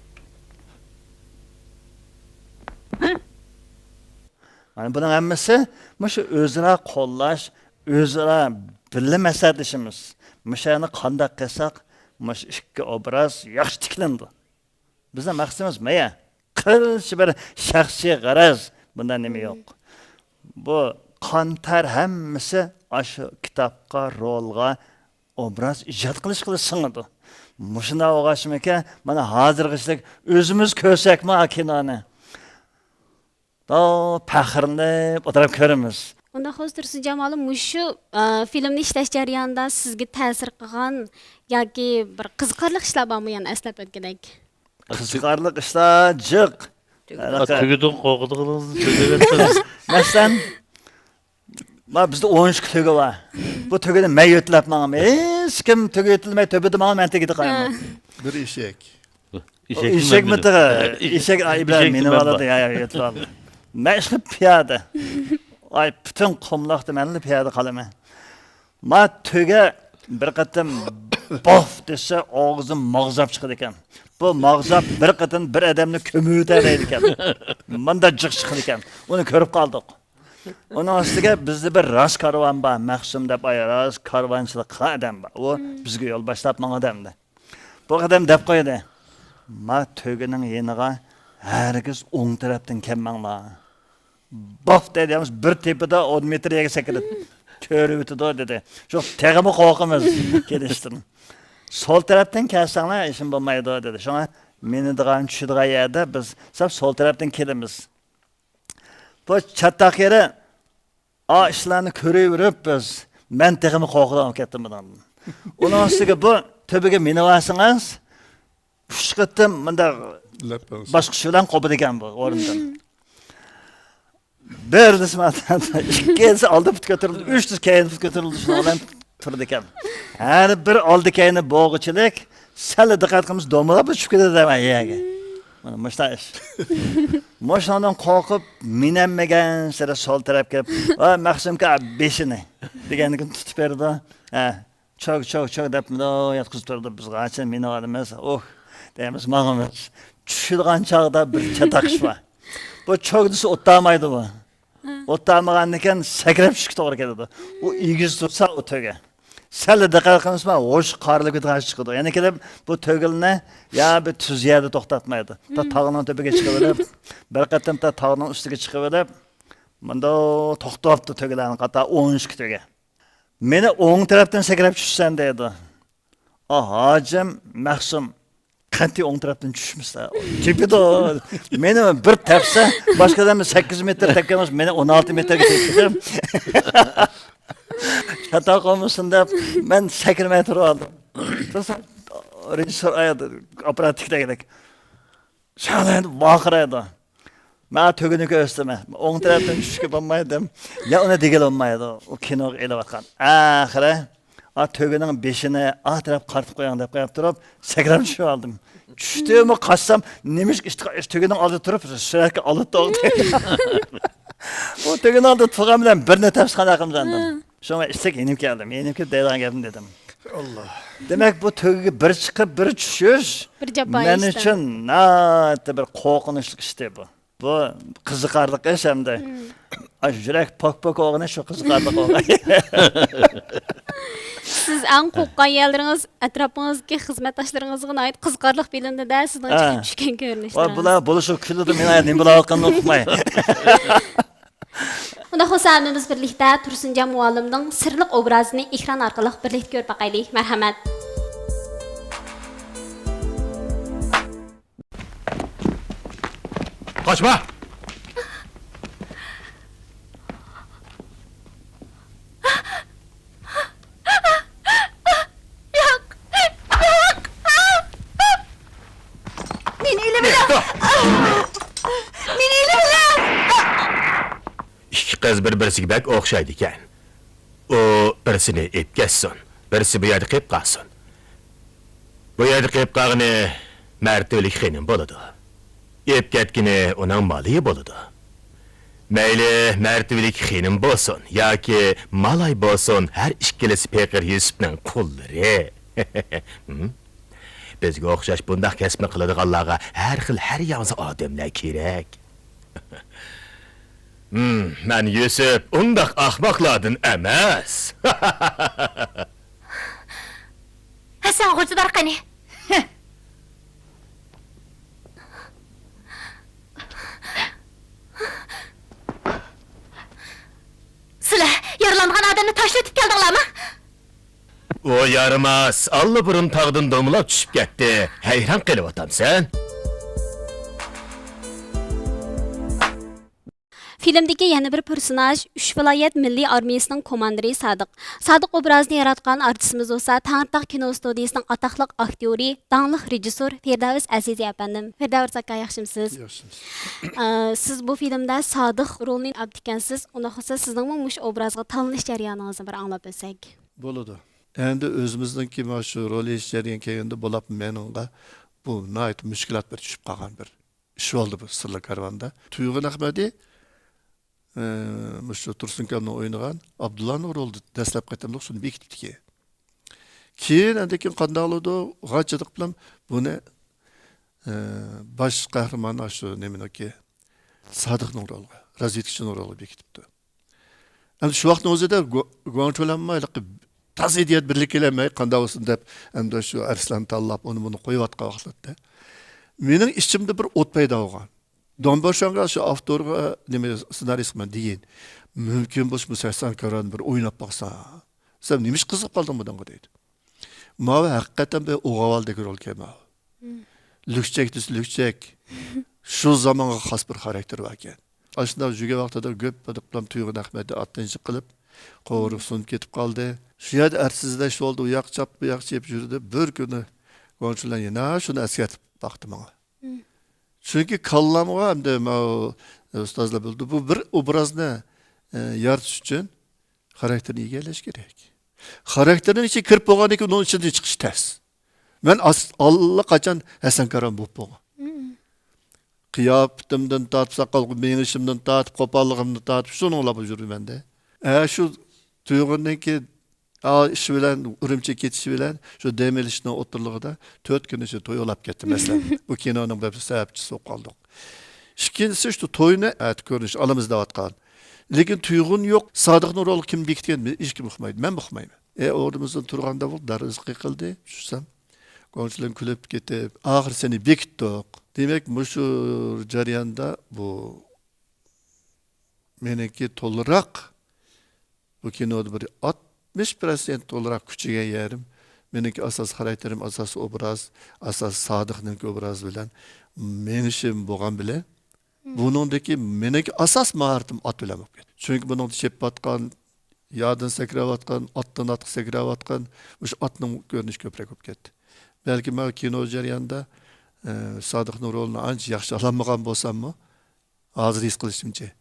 مانا بۇنىڭ ھەممىسى مۇشۇ ئۆزئارا قوللاش، ئۆزئارا بىللە مەسلىھەتلىشىمىز. مۇشۇ يەرنى قانداق قىلساق، مۇشۇ ئىككى ئوبراز ياخشى تىكلىنىدۇ. بىزنىڭ مەقسىتىمىز مايا، قىلچە بىر شەخسىي غەرەز، بۇنداق نېمە يوق. بۇ قان-تەر ھەممىسى ئاشۇ كىتابقا، رولغا، ئوبراز ئىجاد قىلىشقىلا سىڭىدۇ. مۇشۇنداق بولغاچقىمىكىن، مانا ھازىرغىچىلىك ئۆزىمىز كۆرسەكمۇ ھا كىنونى، ئو، پەخىرلىنىپ ئولتۇرۇپ كۆرىمىز. ئۇنداق بولسا تۇرسۇنجان مۇئەللىم، مۇشۇ، ئە، فىلىمنى ئىشلەش جەريانىدا سىزگە تەسىر قىلغان ياكى بىر قىزىقارلىق ئىشلار بارمۇ يەنە ئەسلەپ ئۆتكۈدەك؟ قىزىقارلىق ئىشلار جىق. تۈگىدىغان قورقىدىغىنىڭىزنى سۆزلەۋەتسىڭىز. مەسىلەن، ما بىزدە ئون ئۈچ تۆگە بار. بۇ تۆگىدە مەن يۆتىلەپ ماڭىمەن. ھېچكىم تۆگە يۆتىلمەي تۆبىدە ماڭىمەن، مەن تېگىدە قايمەن. بىر ئېشەك. ئېشەكمۇ تېخى. ئېشەك ئىبراھىم مىنىپ ئالىدۇ، يا، يا، يۆتىلىپ ئالدى. مەن ئىشقىلىپ پىيادە. ئاي، پۈتۈن قۇملۇقتا مەنلا پىيادە قالىمەن. ما تۆگە بىر قېتىم بوف دېسە، ئاغزىدىن ماغزاپ چىقىدىكەن. بۇ ماغزاپ بىر قېتىم بىر ئادەمنى كۆمۈۋېتەلەيدىكەن. مۇنداق جىق چىقىدىكەن. ئۇنى كۆرۈپ قالدۇق. ئۇنىڭ ئۈستىگە بىزدە بىر راس كارۋان بار، مەخسۇم دەپ، ئاي، راس كارۋانچىلىق قىلغان ئادەم بار. ئۇ بىزگە يول باشلاپ ماڭىدۇ ئەمدى. بۇ قېتىم دەپ قويدى. ما تۆگىنىڭ يېنىغا ھەرگىز ئوڭ تەرەپتىن كەلمەڭلار. بوف دەيدۇ، يالغۇز بىر تېپىدا ئون مېتىر يەرگە سەكرىدى. تۆرۈۋېتىدۇ دېدى. شۇ تېخىمۇ قورقىمىز كېلىشتىن. سول تەرەپتىن كەلسەڭلار ئىشىم بولمايدۇ دېدى. شۇڭا مىنىدىغان، چۈشىدىغان يەردە بىز سەپ سول تەرەپتىن كېلىمىز. بۇ چاتاق يېرى ئا ئىشلارنى كۆرۈۋېرىپ بىز، مەن تېخىمۇ قورقىدىغان بولۇپ كەتتىم بۇنىڭدىن. ئۇنىڭ ئۈستىگە بۇ تۆپىگە مىنىۋالسىڭىز، ئۈچ قېتىم مۇنداق باسقۇچ بىلەن قوپىدىكەن بۇ ئورنىدىن. بىر دېسىم، ئىككىنچىسى ئالدى پۇت كۆتۈرۈلدى، ئۈچىنچىسى كەينى پۇت كۆتۈرۈلدى، شۇنىڭ بىلەن تۇرىدىكەن. ھەر بىر ئالدى كەينى بولغۇچىلىك، سەل دىققەت قىلمىسا دومىلاپ چۈشۈپ كېتىدۇ دەيمەن يەرگە. مانا مۇشۇنداق ئىش. مۇشۇنىڭدىن قورقۇپ مىنەلمىگەنسېرى سول تەرەپكە، ۋاي مەخسۇمكا بېشىنى دېگەندىكىن تۇتۇپ بېرىدۇ. ھە، چوگ، چوگ، چوگ دەپ مۇنداق ياتقۇزۇپ تۇرىدۇ. بىز غاچىن مىنىۋالىمىز، ئۇھ دەيمىز، ماڭىمىز. چۈشىدىغان چاغدا بىر چاتاق ئىش بار. بۇ چوگ دېسە ئولتۇرالمايدۇ بۇ. ئولتۇرالمىغاندىكىن سەكرەپ چۈشۈشكە توغرا كېلىدۇ. ئۇ ئېگىز تۇرسا ئۇ تۆگە. سەل دىققەت قىلمىسا ھوش قارىلىپ كېتىدىغان چىقىدۇ. يەنە كېلىپ بۇ تۆگىلىنى يا بىر تۈز يەردە توختاتمايدۇ. تا تاغنىڭ تۆپىگە چىقىۋېلىپ، بىر قېتىم تا تاغنىڭ ئۈستىگە چىقىۋېلىپ، مۇنداق توختاپتۇ تۆگىلەرنى قاتار ئون ئىككى تۆگە. مېنى ئوڭ تەرەپتىن سەكرەپ چۈشىسەن دەيدۇ. ئا، ھاجىم، مەخسۇم، قەتئىي ئوڭ تەرەپتىن چۈشمىسە، تېپىدۇ. مېنى بىر تەپسە، باشقا ئادەم سەككىز مېتىر تەپكەن بولسا، مېنى ئون ئالتە مېتىرگە تېپىدۇ. چاتاق بولمىسۇن دەپ، مەن سەكرىمەي تۇرۇۋالدىم. تۇرسام، رېژىسسور ئاياغدا ئاپپارات تىكلەيدىكەن. شالايدۇ، ۋارقىرايدۇ. مەن تۆگىنى كۆرسىتىمەن. ئوڭ تەرەپتىن چۈشۈشكە بولمايدۇ. يا ئۇنى دېگىلى بولمايدۇ. ئۇ كىنوغا ئېلىۋاتقان. ئاخىرى، ئا، تۆگىنىڭ بېشىنى ئا تەرەپ قارىتىپ قويۇڭ دەپ قويۇپ تۇرۇپ، سەكرەپ چۈشۈپ ئالدىم. چۈشتۈممۇ قاچسام، نېمىشقا ئىشتىقا، تۆگىنىڭ ئالدىدا تۇرۇپ، سۈرەتكە ئالدى توغدى. ئۇ تۆگىنىڭ ئالدىدا تۇرغان بىلەن بىرنى تەپسە قانداق قىلىمىز ئاندىن؟ شۇڭا ئىستەك يېنىپ كەلدىم. يېنىپ كېلىپ دەيدىغان گەپنى دېدىم. ئاللا. دېمەك، بۇ تۆگىگە بىر چىقىپ، بىر چۈشۈش بىر جاپا مەن ئىشتە. ئۈچۈن ناھايىتى بىر قورقۇنچلۇق ئىش ئىدى بۇ. بۇ قىزىقارلىق ئىش ئەمدى. مم. ئاشۇ يۈرەك پوك-پوك بولغىنى شۇ قىزىقارلىق بولغان. سىز ئەڭ قورققان يەرلىرىڭىز ئەتراپىڭىزدىكى خىزمەتداشلىرىڭىزغا ناھايىتى قىزىقارلىق بىلىندى-دە، سىزنىڭ ھە. چىقىپ چۈشكەن ۋاي، كۆرۈنۈشلىرىڭىز. بۇلار بولۇشۇپ كۈلىدۇ، مېنىڭ نېمە بولۇۋاتقانلىقىنى ئۇقماي. ئۇنداق بولسا ھەممىمىز بىرلىكتە تۇرسۇنجان مۇئەللىمنىڭ سىرلىق ئوبرازىنى ئېكران ئارقىلىق بىرلىكتە كۆرۈپ باقايلى. مەرھەمەت. قاچما! ياق! ياق! مېنى ئېلىۋېلىڭ! مېنى ئېلىۋېلىڭ! ئىككى قىز بىر-بىرسىگە بەك ئوخشايدىكەن. ئۇ بىر بىرسىنى ئېلىپ كەتسۇن، بىرسى بۇ يەردە قېلىپ قالسۇن. بۇ يەردە قېلىپ قالغىنى مەرتىۋىلىك خېنىم بولىدۇ. ئېلىپ كەتكىنى ئۇنىڭ مالىيى بولىدۇ. مەيلى مەرتىۋىلىك خېنىم بولسۇن ياكى مالاي بولسۇن، ھەر ئىككىلىسى پېقىر يۈسۈپنىڭ قۇللىرى. ھىم؟ بىزگە ئوخشاش بۇنداق كەسىپنى قىلىدىغانلارغا ھەر خىل، ھەر ياڭزا ئادەملەر كېرەك. ھىم، مەن يۈسۈپ ئۇنداق ئاخماقلاردىن ئەمەس. ھەسەن غوجىدار قېنى؟ سىلەر يارىلانغان ئادەمنى تاشلىۋېتىپ كەلدىڭلارمۇ؟ ئۇ يارىماس، ئاللىبۇرۇن تاغدىن دومىلاپ چۈشۈپ كەتتى. ھەيران قېلىۋاتامسەن؟ فىلىمدىكى يەنە بىر پېرسوناژ ئۈچ ۋىلايەت مىللىي ئارمىيىسىنىڭ كوماندىرى سادىق. سادىق ئوبرازىنى ياراتقان ئارتىسىمىز بولسا تەڭرىتاغ كىنو ستۇدىيىسىنىڭ ئاتاقلىق ئاكتيورى، داڭلىق رېژىسسور فىردەۋس ئەزىزى ئەپەندىم. فىردەۋس ئاكا، ياخشىمسىز؟ ياخشىمىز. ئە، سىز بۇ فىلىمدە سادىق رولىنى ئاپتىكەنسىز، ئۇنداق بولسا سىزنىڭمۇ مۇشۇ ئوبرازغا تاللىنىش جەريانىڭىزنى بىر ئاڭلاپ ئۆتسەك. بولىدۇ. ئەمدى ئۆزىمىزنىڭكى مانا شۇ رول ئېلىش جەريانى كەلگەندە بولۇپ مېنىڭغا بۇ ناھايىتى مۈشكۈلات بىر چۈشۈپ قالغان بىر ئىش بولدى بۇ سىرلىق كارۋاندا. تۇيغۇن ئەخمەتى، ئى، مۇشۇ تۇرسۇن ئاكامنىڭ ئوينىغان ئابدۇللانىڭ رولىدا دەسلەپ قېتىملىق شۇنى بېكىتىپتىكەن. كېيىن ئاندىن كېيىن قانداق بولىدۇ؟ غاچىدىق بىلەن بۇنى، ئى، باش قەھرىمان شۇ نېمىنىڭكى، سادىقنىڭ رولىغا، رازۋېدكىچىنىڭ رولىغا بېكىتىپتۇ. ئەمدى شۇ ۋاقىتنىڭ ئۆزىدە گۇ-، گۇاڭچۇلەنمۇ ھېلىقى تازا ئىدىيە بىرلىككە كېلەلمەي، قانداق بولسۇن دەپ، ئەمدى شۇ ئەرسلەرنى تاللاپ، ئۇنى بۇنى قويۇۋاتقان ۋاقىتتا، مېنىڭ ئىچىمدە بىر ئوت پەيدا بولغان. دونباشاڭغا، شۇ ئاپتورغا، نېمە، سېنارىستقا مەن دېگەن، مۇمكىن بولسا بۇ سەكسەن كارۋاننى بىر ئويناپ باقسا، سەن نېمە ئىش قىزىقىپ قالدىڭ بۇنىڭغا دەيدۇ. ماۋۇ ھەقىقەتەن بىر ئوغۇۋالدەك رولكەن ماۋۇ. لۈكچەك دېسە لۈكچەك. شۇ زامانغا خاس بىر خاراكتېر باركەن. ئاشۇنداق يۈرگەن ۋاقتىدا گۈپ بىلەن تۇيغۇن ئەخمەتى ئاتتىن يىقىلىپ، قوۋۇرۇق سۇنۇپ كېتىپ قالدى. شۇ يەردە ئەرسىزلەش بولدى، ئۇ ياققا چاپتى، بۇ ياققا چېپىپ يۈردى. بىر كۈنى گۇاڭچۇلەن يەنە شۇنى ئەسكەرتىپ باقتى ماڭا. چۈنكى كاللامغا ئەمدى ماۋۇ ئۇستازلار بىلدى، بۇ بىر ئوبرازنى، ئە، يارىتىش ئۈچۈن خاراكتېرنى ئىگىلەش كېرەك. خاراكتېرنىڭ ئىچىگە كىرىپ بولغاندىن كېيىن ئۇنىڭ ئىچىدىن چىقىش تەس. مەن ئاس-، ئاللىقاچان ھەسەن كارۋان بولۇپ بولغان. قىياپىتىمدىن تارتىپ، ساقال مېڭىشىمدىن تارتىپ، قوپاللىقىمدىن تارتىپ، شۇنىڭ بىلەن يۈرىمەن دە. ئە، شۇ تۇيغۇننىڭكى، ئا، ئىش بىلەن، ئۈرۈمچىگە كېتىش بىلەن، شۇ دەم ئېلىشنىڭ ئوتتۇرىلىقىدا تۆت كۈن ئىچىدە توي ئولاپ كەتتى، مەسىلەن. بۇ كىنونىڭ بىر سەۋەبچىسى بولۇپ قالدۇق. ئىككىنچىسى، شۇ توينى ئەتە كۆرۈنۈش ئالىمىز دەۋاتقان. لېكىن تۇيغۇن يوق، سادىقنىڭ رولىغا كىم بېكىتكەن، ھېچكىم ئۇقمايدۇ، مەنمۇ ئۇقمايمەن. ئە، ئورنىمىزدىن تۇرغاندا بولدى، دەرۋازا قېقىلدى. چۈشسەم، گۇاڭچۇلەن كۈلۈپ كېتىپ، ئاخىر سېنى بېكىتتۇق. دېمەك، مۇشۇ جەرياندا بۇ مېنىڭكى تولىراق، بۇ كىنودا بىر ئاتمىش پىرسەنت تولىراق كۈچىگەن يېرىم، مېنىڭكى ئاساسىي خاراكتېرىم، ئاساسىي ئوبراز، ئاساسىي سادىقنىڭكى ئوبرازى بىلەن مېڭىشىم بولغان بىلەن، بۇنىڭدىكى مېنىڭكى ئاساس ماھارىتىم ئات بىلەن بولۇپ كەتتى. چۈنكى بۇنىڭدا چېپىۋاتقان، ياردىن سەكرەۋاتقان، ئاتتىن ئاتقا سەكرەۋاتقان، مۇشۇ ئاتنىڭ كۆرۈنۈشى كۆپرەك بولۇپ كەتتى. بەلكى مەن كىنو جەريانىدا، ئە، سادىقنىڭ رولىنى ئانچە ياخشى ئالالمىغان بولساممۇ، ھازىر ھېس قىلىشىمچە.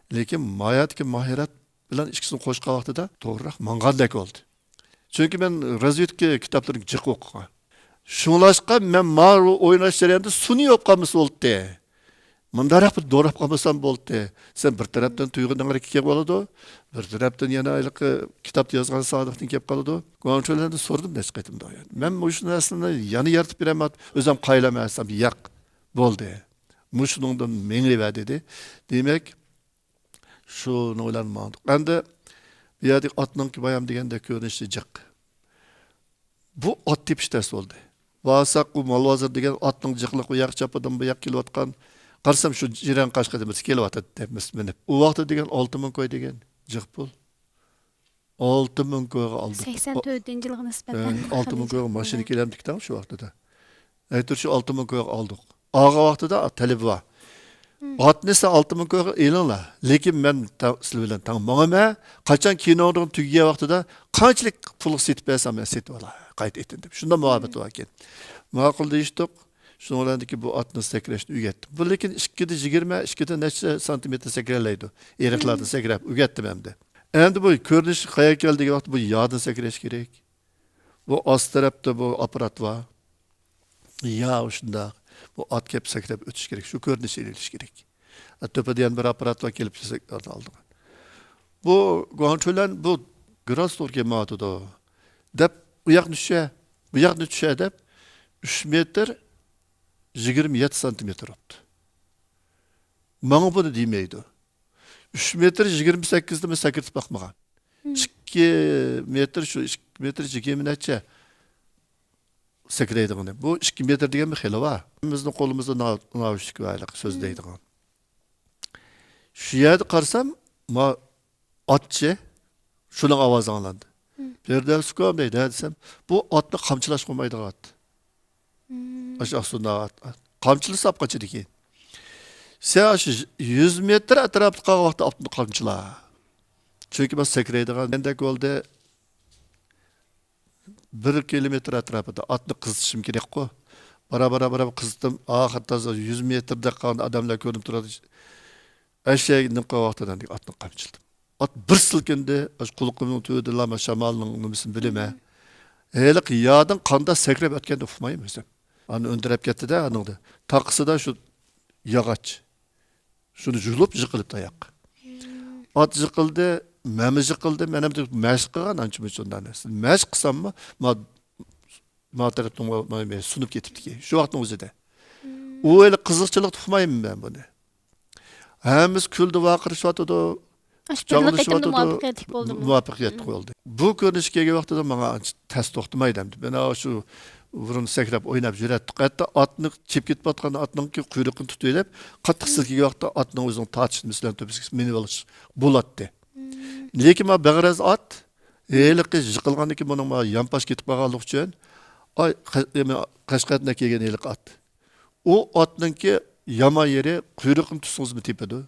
لېكىن ماياتتىكى ماھارەت بىلەن ئىككىسىنى قوشقان ۋاقتىدا توغرىراق ماڭغاندەك بولدى. چۈنكى مەن رازۋېدكا كىتابلىرىنى جىق ئوقۇغان. شۇڭلاشقا مەن ماۋۇ ئويناش جەريانىدا سۇنى يوق قالمىسا بولدى. مۇنداقراق بىر دوراپ قالمىسام بولدى. سەن بىر تەرەپتىن تۇيغۇنىڭ ھەرىكىتى بولىدۇ، بىر تەرەپتىن يەنە ھېلىقى كىتابتا يازغان سادىقتىن كېلىپ قالىدۇ. گۇاڭچۇلەندىن سورىدىم نەچچە قېتىم دا. مەن مۇشۇ نەرسىنى يەنە يارىتىپ بېرەمەن، ئۆزۈم قايىلام دېسەم، ياق، بولدى. مۇشۇنىڭدىن مېڭىۋەر دېدى. دېمەك، شۇنىڭ بىلەن ماڭدۇق. ئەمدى بۇ يەردىكى ئاتنىڭكى بايام دېگەندەك كۆرۈنۈشى جىق. بۇ ئات تېپىش تەس بولدى. بارساق، ئۇ مال بازىرى دېگەن ئاتنىڭ جىقلىقى ئۇ ياق چاپىدىن بۇ ياق كېلىۋاتقان. قارىسام، شۇ جىرەڭ قاشقىدىن بىرسى كېلىۋاتىدۇ دەپ مىنىپ. ئۇ ۋاقىتتا دېگەن ئالتە مىڭ كوي دېگەن جىق پۇل. ئالتە مىڭ كويغا ئالدۇق. سەكسەن تۆتىنچى يىلغا نىسبەتەن ئە، ئالتە مىڭ كويغا ماشىنا كېلەمدىكتە شۇ ۋاقتىدا. ئەيتۇر شۇ ئالتە مىڭ كويغا ئالدۇق. ئالغان ۋاقتىدا تەلىپى بار. ئاتنى سەن ئالتە مىڭ كويغا ئېلىڭلار. لېكىن مەن تا-، سىلەر بىلەن تەڭ ماڭىمەن. قاچان كىنونىڭ تۈگىگەن ۋاقتىدا قانچىلىك پۇلغا سېتىپ بەرسەڭ مەن سېتىۋالاي. قايتا ئېتىن دەپ. شۇنداق مۇھەببىتى باركەن. ماقۇل دېيىشتۇق. شۇنىڭ بىلەن بۇ ئاتنى سەكرەشنى ئۆگەتتىم. بۇ لېكىن ئىككىدە يىگىرمە، ئىككىدە نەچچە سانتىمېتىر سەكرەلەيدۇ. ئېرىقلاردا سەكرەپ ئۆگەتتىم ئەمدى. ئەمدى بۇ كۆرۈنۈش قەيەرگە كەلدى دېگەن ۋاقىتتا بۇ يادىن سەكرەش كېرەك. بۇ ئاستى تەرەپتە بۇ ئاپپارات بار. يا شۇنداق. بۇ ئات كەپ سەكرەپ ئۆتۈش كېرەك. شۇ كۆرۈنۈشنى ئېلىش كېرەك. ئە، تۆپىدە يەنە بىر ئاپپارات بار، كېلىپ سەكرەپ ئالىدىغان. بۇ گۇاڭچۈلەن بۇ گراس توغرا كېلىپ ماڭىدۇ دەپ، ئۇ ياقنى چۈشە، بۇ ياقنى چۈشە دەپ، ئۈچ مېتىر يىگىرمە يەتتە سانتىمېتىر بوپتۇ. ماڭا بۇنى دېمەيدۇ. ئۈچ مېتىر يىگىرمە سەككىزنى مەن سەكرىتىپ باقمىغان. مم. ئىككى مېتىر، شۇ ئىككى مېتىر يىگىرمە نەچچە سەكرەيدىغىنى. بۇ ئىككى مېتىر دېگەن بىر خېلى بار. بىزنىڭ قولىمىزدا نا-، ناۋشىك بار ھېلىقى سۆزلەيدىغان. شۇ يەردە قارىسام، ما ئاتچى، شۇنىڭ ئاۋازى ئاڭلاندى. مم. «پىردەۋس ئۇكام» دەيدۇ، ھە دېسەم، بۇ ئاتنى قامچىلاشقا بولمايدىغان ئات. مم. ئاشۇ ئاقسۇندا ئات، ئات. قامچىلىسا ئاپ قاچىدىكى. سەن ئاشۇ يۈز مېتىر ئەتراپىدا قالغان ۋاقىتتا ئاتنى قامچىلا. چۈنكى مەن سەكرەيدىغان دېگەندەك بولدى. بىر كىلومېتىر ئەتراپىدا ئاتنى قىزىتىشىم كېرەكقۇ. بارا، بارا، بارا قىزىتتىم. ئاخىر تازا يۈز مېتىردەك قالغان ئادەملەر كۆرۈنۈپ تۇراتتى. ئەشەگە نېمە قىلغان ۋاقتىدا ئاتنى قامچىلىدىم. ئات بىر سىلكىندى، ئاشۇ قۇلىقىمنىڭ تۈۋىدىلا شامالنىڭ نېمىسىنى بىلىمەن. ھېلىقى يادىن قانداق سەكرەپ ئۆتكەندە ئۇقمايمەن ئۆزۈم. ئاندىن ئۈندىرەپ كەتتىدە، ئانىڭدا تاقىسىدا شۇ ياغاچ. شۇنى يۇلۇپ يىقىلىپتۇ ئاياققا. ئات يىقىلدى، مەنمۇ يىقىلدىم. مەن ئەمدى مەشىق قىلغان ئانچە-مۇنچە ئۇنداق نەرسە. مەشىق قىلساممۇ، ما-، ما تەرەپتىن سۇنۇپ كېتىپتىكەن. شۇ ۋاقىتنىڭ ئۆزىدە. ئۇ ھېلى قىزىقچىلىقتا ئۇقمايمەن مەن بۇنى. ھەممىسى كۈلدى، ۋارقىرىشىۋاتىدۇ. ئاشۇ بىرلا قېتىمدا مۇۋەپپەقىيەتلىك بولدىمۇ؟ مۇۋەپپەقىيەتلىك بولدى. بۇ كۆرۈنۈشكە كەلگەن ۋاقتىدا ماڭا ئانچە تەس توختىمايدۇ ئەمدى. مانا شۇ بۇرۇن سەكرەپ ئويناپ يۈرەتتۇق. ھەتتا ئاتنى چېپىپ كېتىۋاتقان ئاتنىڭكى قۇيرۇقىنى تۇتۇۋېلىپ، قاتتىق سىلكىگەن ۋاقىتتا ئاتنىڭ ئۆزىنىڭ تارتىش نېمىسى بىلەن تۆپىسىگە مىنىۋالىش بولاتتى. لېكىن ما بەغرەز ئات ھېلىقى يىقىلغاندىن كېيىن بۇنىڭ ما يانپاش كېتىپ قالغانلىقى ئۈچۈن، ئاي، قە-، قەشقەردىن كەلگەن ھېلىقى ئات. ئۇ ئاتنىڭكى يامان يېرى قۇيرۇقىنى تۇتسىڭىزمۇ تېپىدۇ.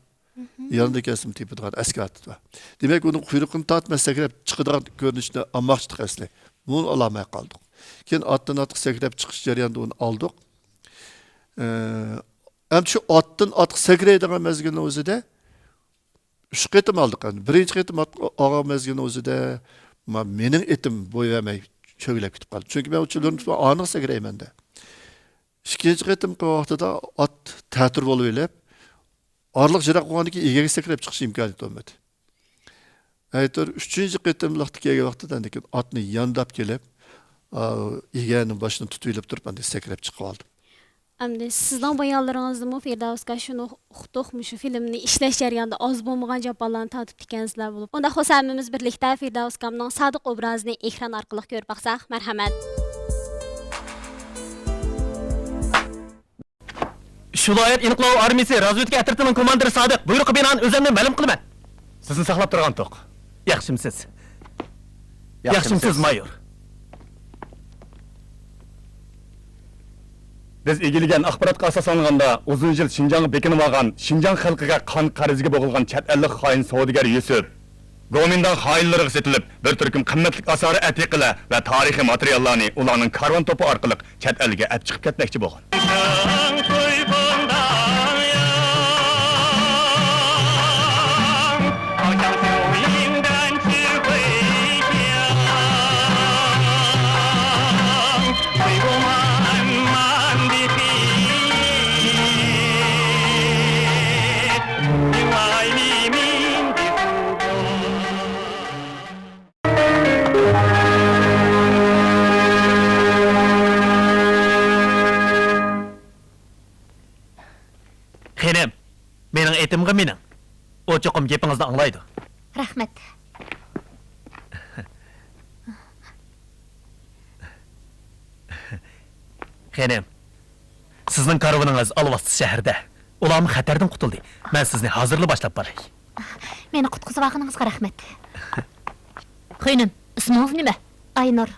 يانىدا كەلسىمۇ تېپىدىغان ئەسكى ئات بار. دېمەك، ئۇنىڭ قۇيرۇقىنى تارتىپ مەن سەكرەپ چىقىدىغان كۆرۈنۈشنى ئالماقچىدۇق ئەسلى. بۇنى ئالالماي قالدۇق. كېيىن ئاتتىن ئاتقا سەكرەپ چىقىش جەريانىدا ئۇنى ئالدۇق. ئە، ئەمدى شۇ ئاتتىن ئاتقا سەكرەيدىغان مەزگىلنىڭ ئۆزىدە ئۈچ قېتىم ئالدۇق ئەمدى. بىرىنچى قېتىم ئات-، ئالغان مەزگىلنىڭ ئۆزىدە ما-، مېنىڭ ئېتىم بوي بەرمەي چۆگىلەپ كېتىپ قالدى. چۈنكى مەن ئۇ چۆلدىن تۇتۇپ ئانىغا سەكرەيمەن دە. ئىككىنچى قېتىمقى ۋاقتىدا ئات تەتۈر بولۇۋېلىپ، ئارىلىق يىراق بولغاندىن كېيىن ئىگىگە سەكرەپ چىقىش ئىمكانىيىتى بولمىدى. ئەيتۇر ئۈچىنچى قېتىملىقتا كەلگەن ۋاقتىدا لېكىن ئاتنى يانداپ كېلىپ، ئا، ئىگەنىڭ باشىنى تۇتۇۋېلىپ تۇرۇپ، ئاندىن سەكرەپ چىقىۋالدىم. ئەمدى سىزنىڭ بايانلىرىڭىزدىمۇ فىردەۋسكا شۇنى ئۇقتۇق، مۇشۇ فىلىمنى ئىشلەش جەريانىدا ئاز بولمىغان جاپالارنى تارتىپتىكەنسىلەر بولۇپ. ئۇنداق بولسا ھەممىمىز بىرلىكتە فىردەۋس ئاكامنىڭ سادىق ئوبرازىنى ئېكران ئارقىلىق كۆرۈپ باقساق. مەرھەمەت. شۇ ۋىلايەت ئېنىقلاۋ ئارمىيىسى رازۋېدكا ئەترىتىنىڭ كوماندىرى سادىق، بۇيرۇققا بىنائەن ئۆزۈمنى مەلۇم قىلىمەن. سىزنى ساقلاپ تۇرغانتۇق. ياخشىمسىز؟ ياخشىمسىز، مايور؟ بىز ئىگىلىگەن ئاخباراتقا ئاساسلانغاندا، ئۇزۇن يىل شىنجاڭغا بېكىنىۋالغان، شىنجاڭ خەلقىگە قان قەرزىگە بوغۇلغان چەت ئەللىك خائىن سودىگەر يۈسۈپ گومىنداڭ خائىنلىرىغا سېتىلىپ، بىر تۈركۈم قىممەتلىك ئاسارە ئەتىقىلەر ۋە تارىخىي ماتېرىياللارنى ئۇلارنىڭ كارۋان توپى ئارقىلىق چەت ئەلگە ئەپ چىقىپ كەتمەكچى بولغان. خېنىم، مېنىڭ ئېتىمغا مىنىڭ. ئۇ چوقۇم گېپىڭىزنى ئاڭلايدۇ. رەھمەت. خېنىم، سىزنىڭ كارۋىنىڭىز ئالۋاستى شەھىرىدە. ئۇلارمۇ خەتەردىن قۇتۇلدى. مەن سىزنى ھازىرلا باشلاپ باراي. مېنى قۇتقۇزۇۋالغىنىڭىزغا رەھمەت. خېنىم، ئىسمىڭىز نېمە؟ ئاينۇر.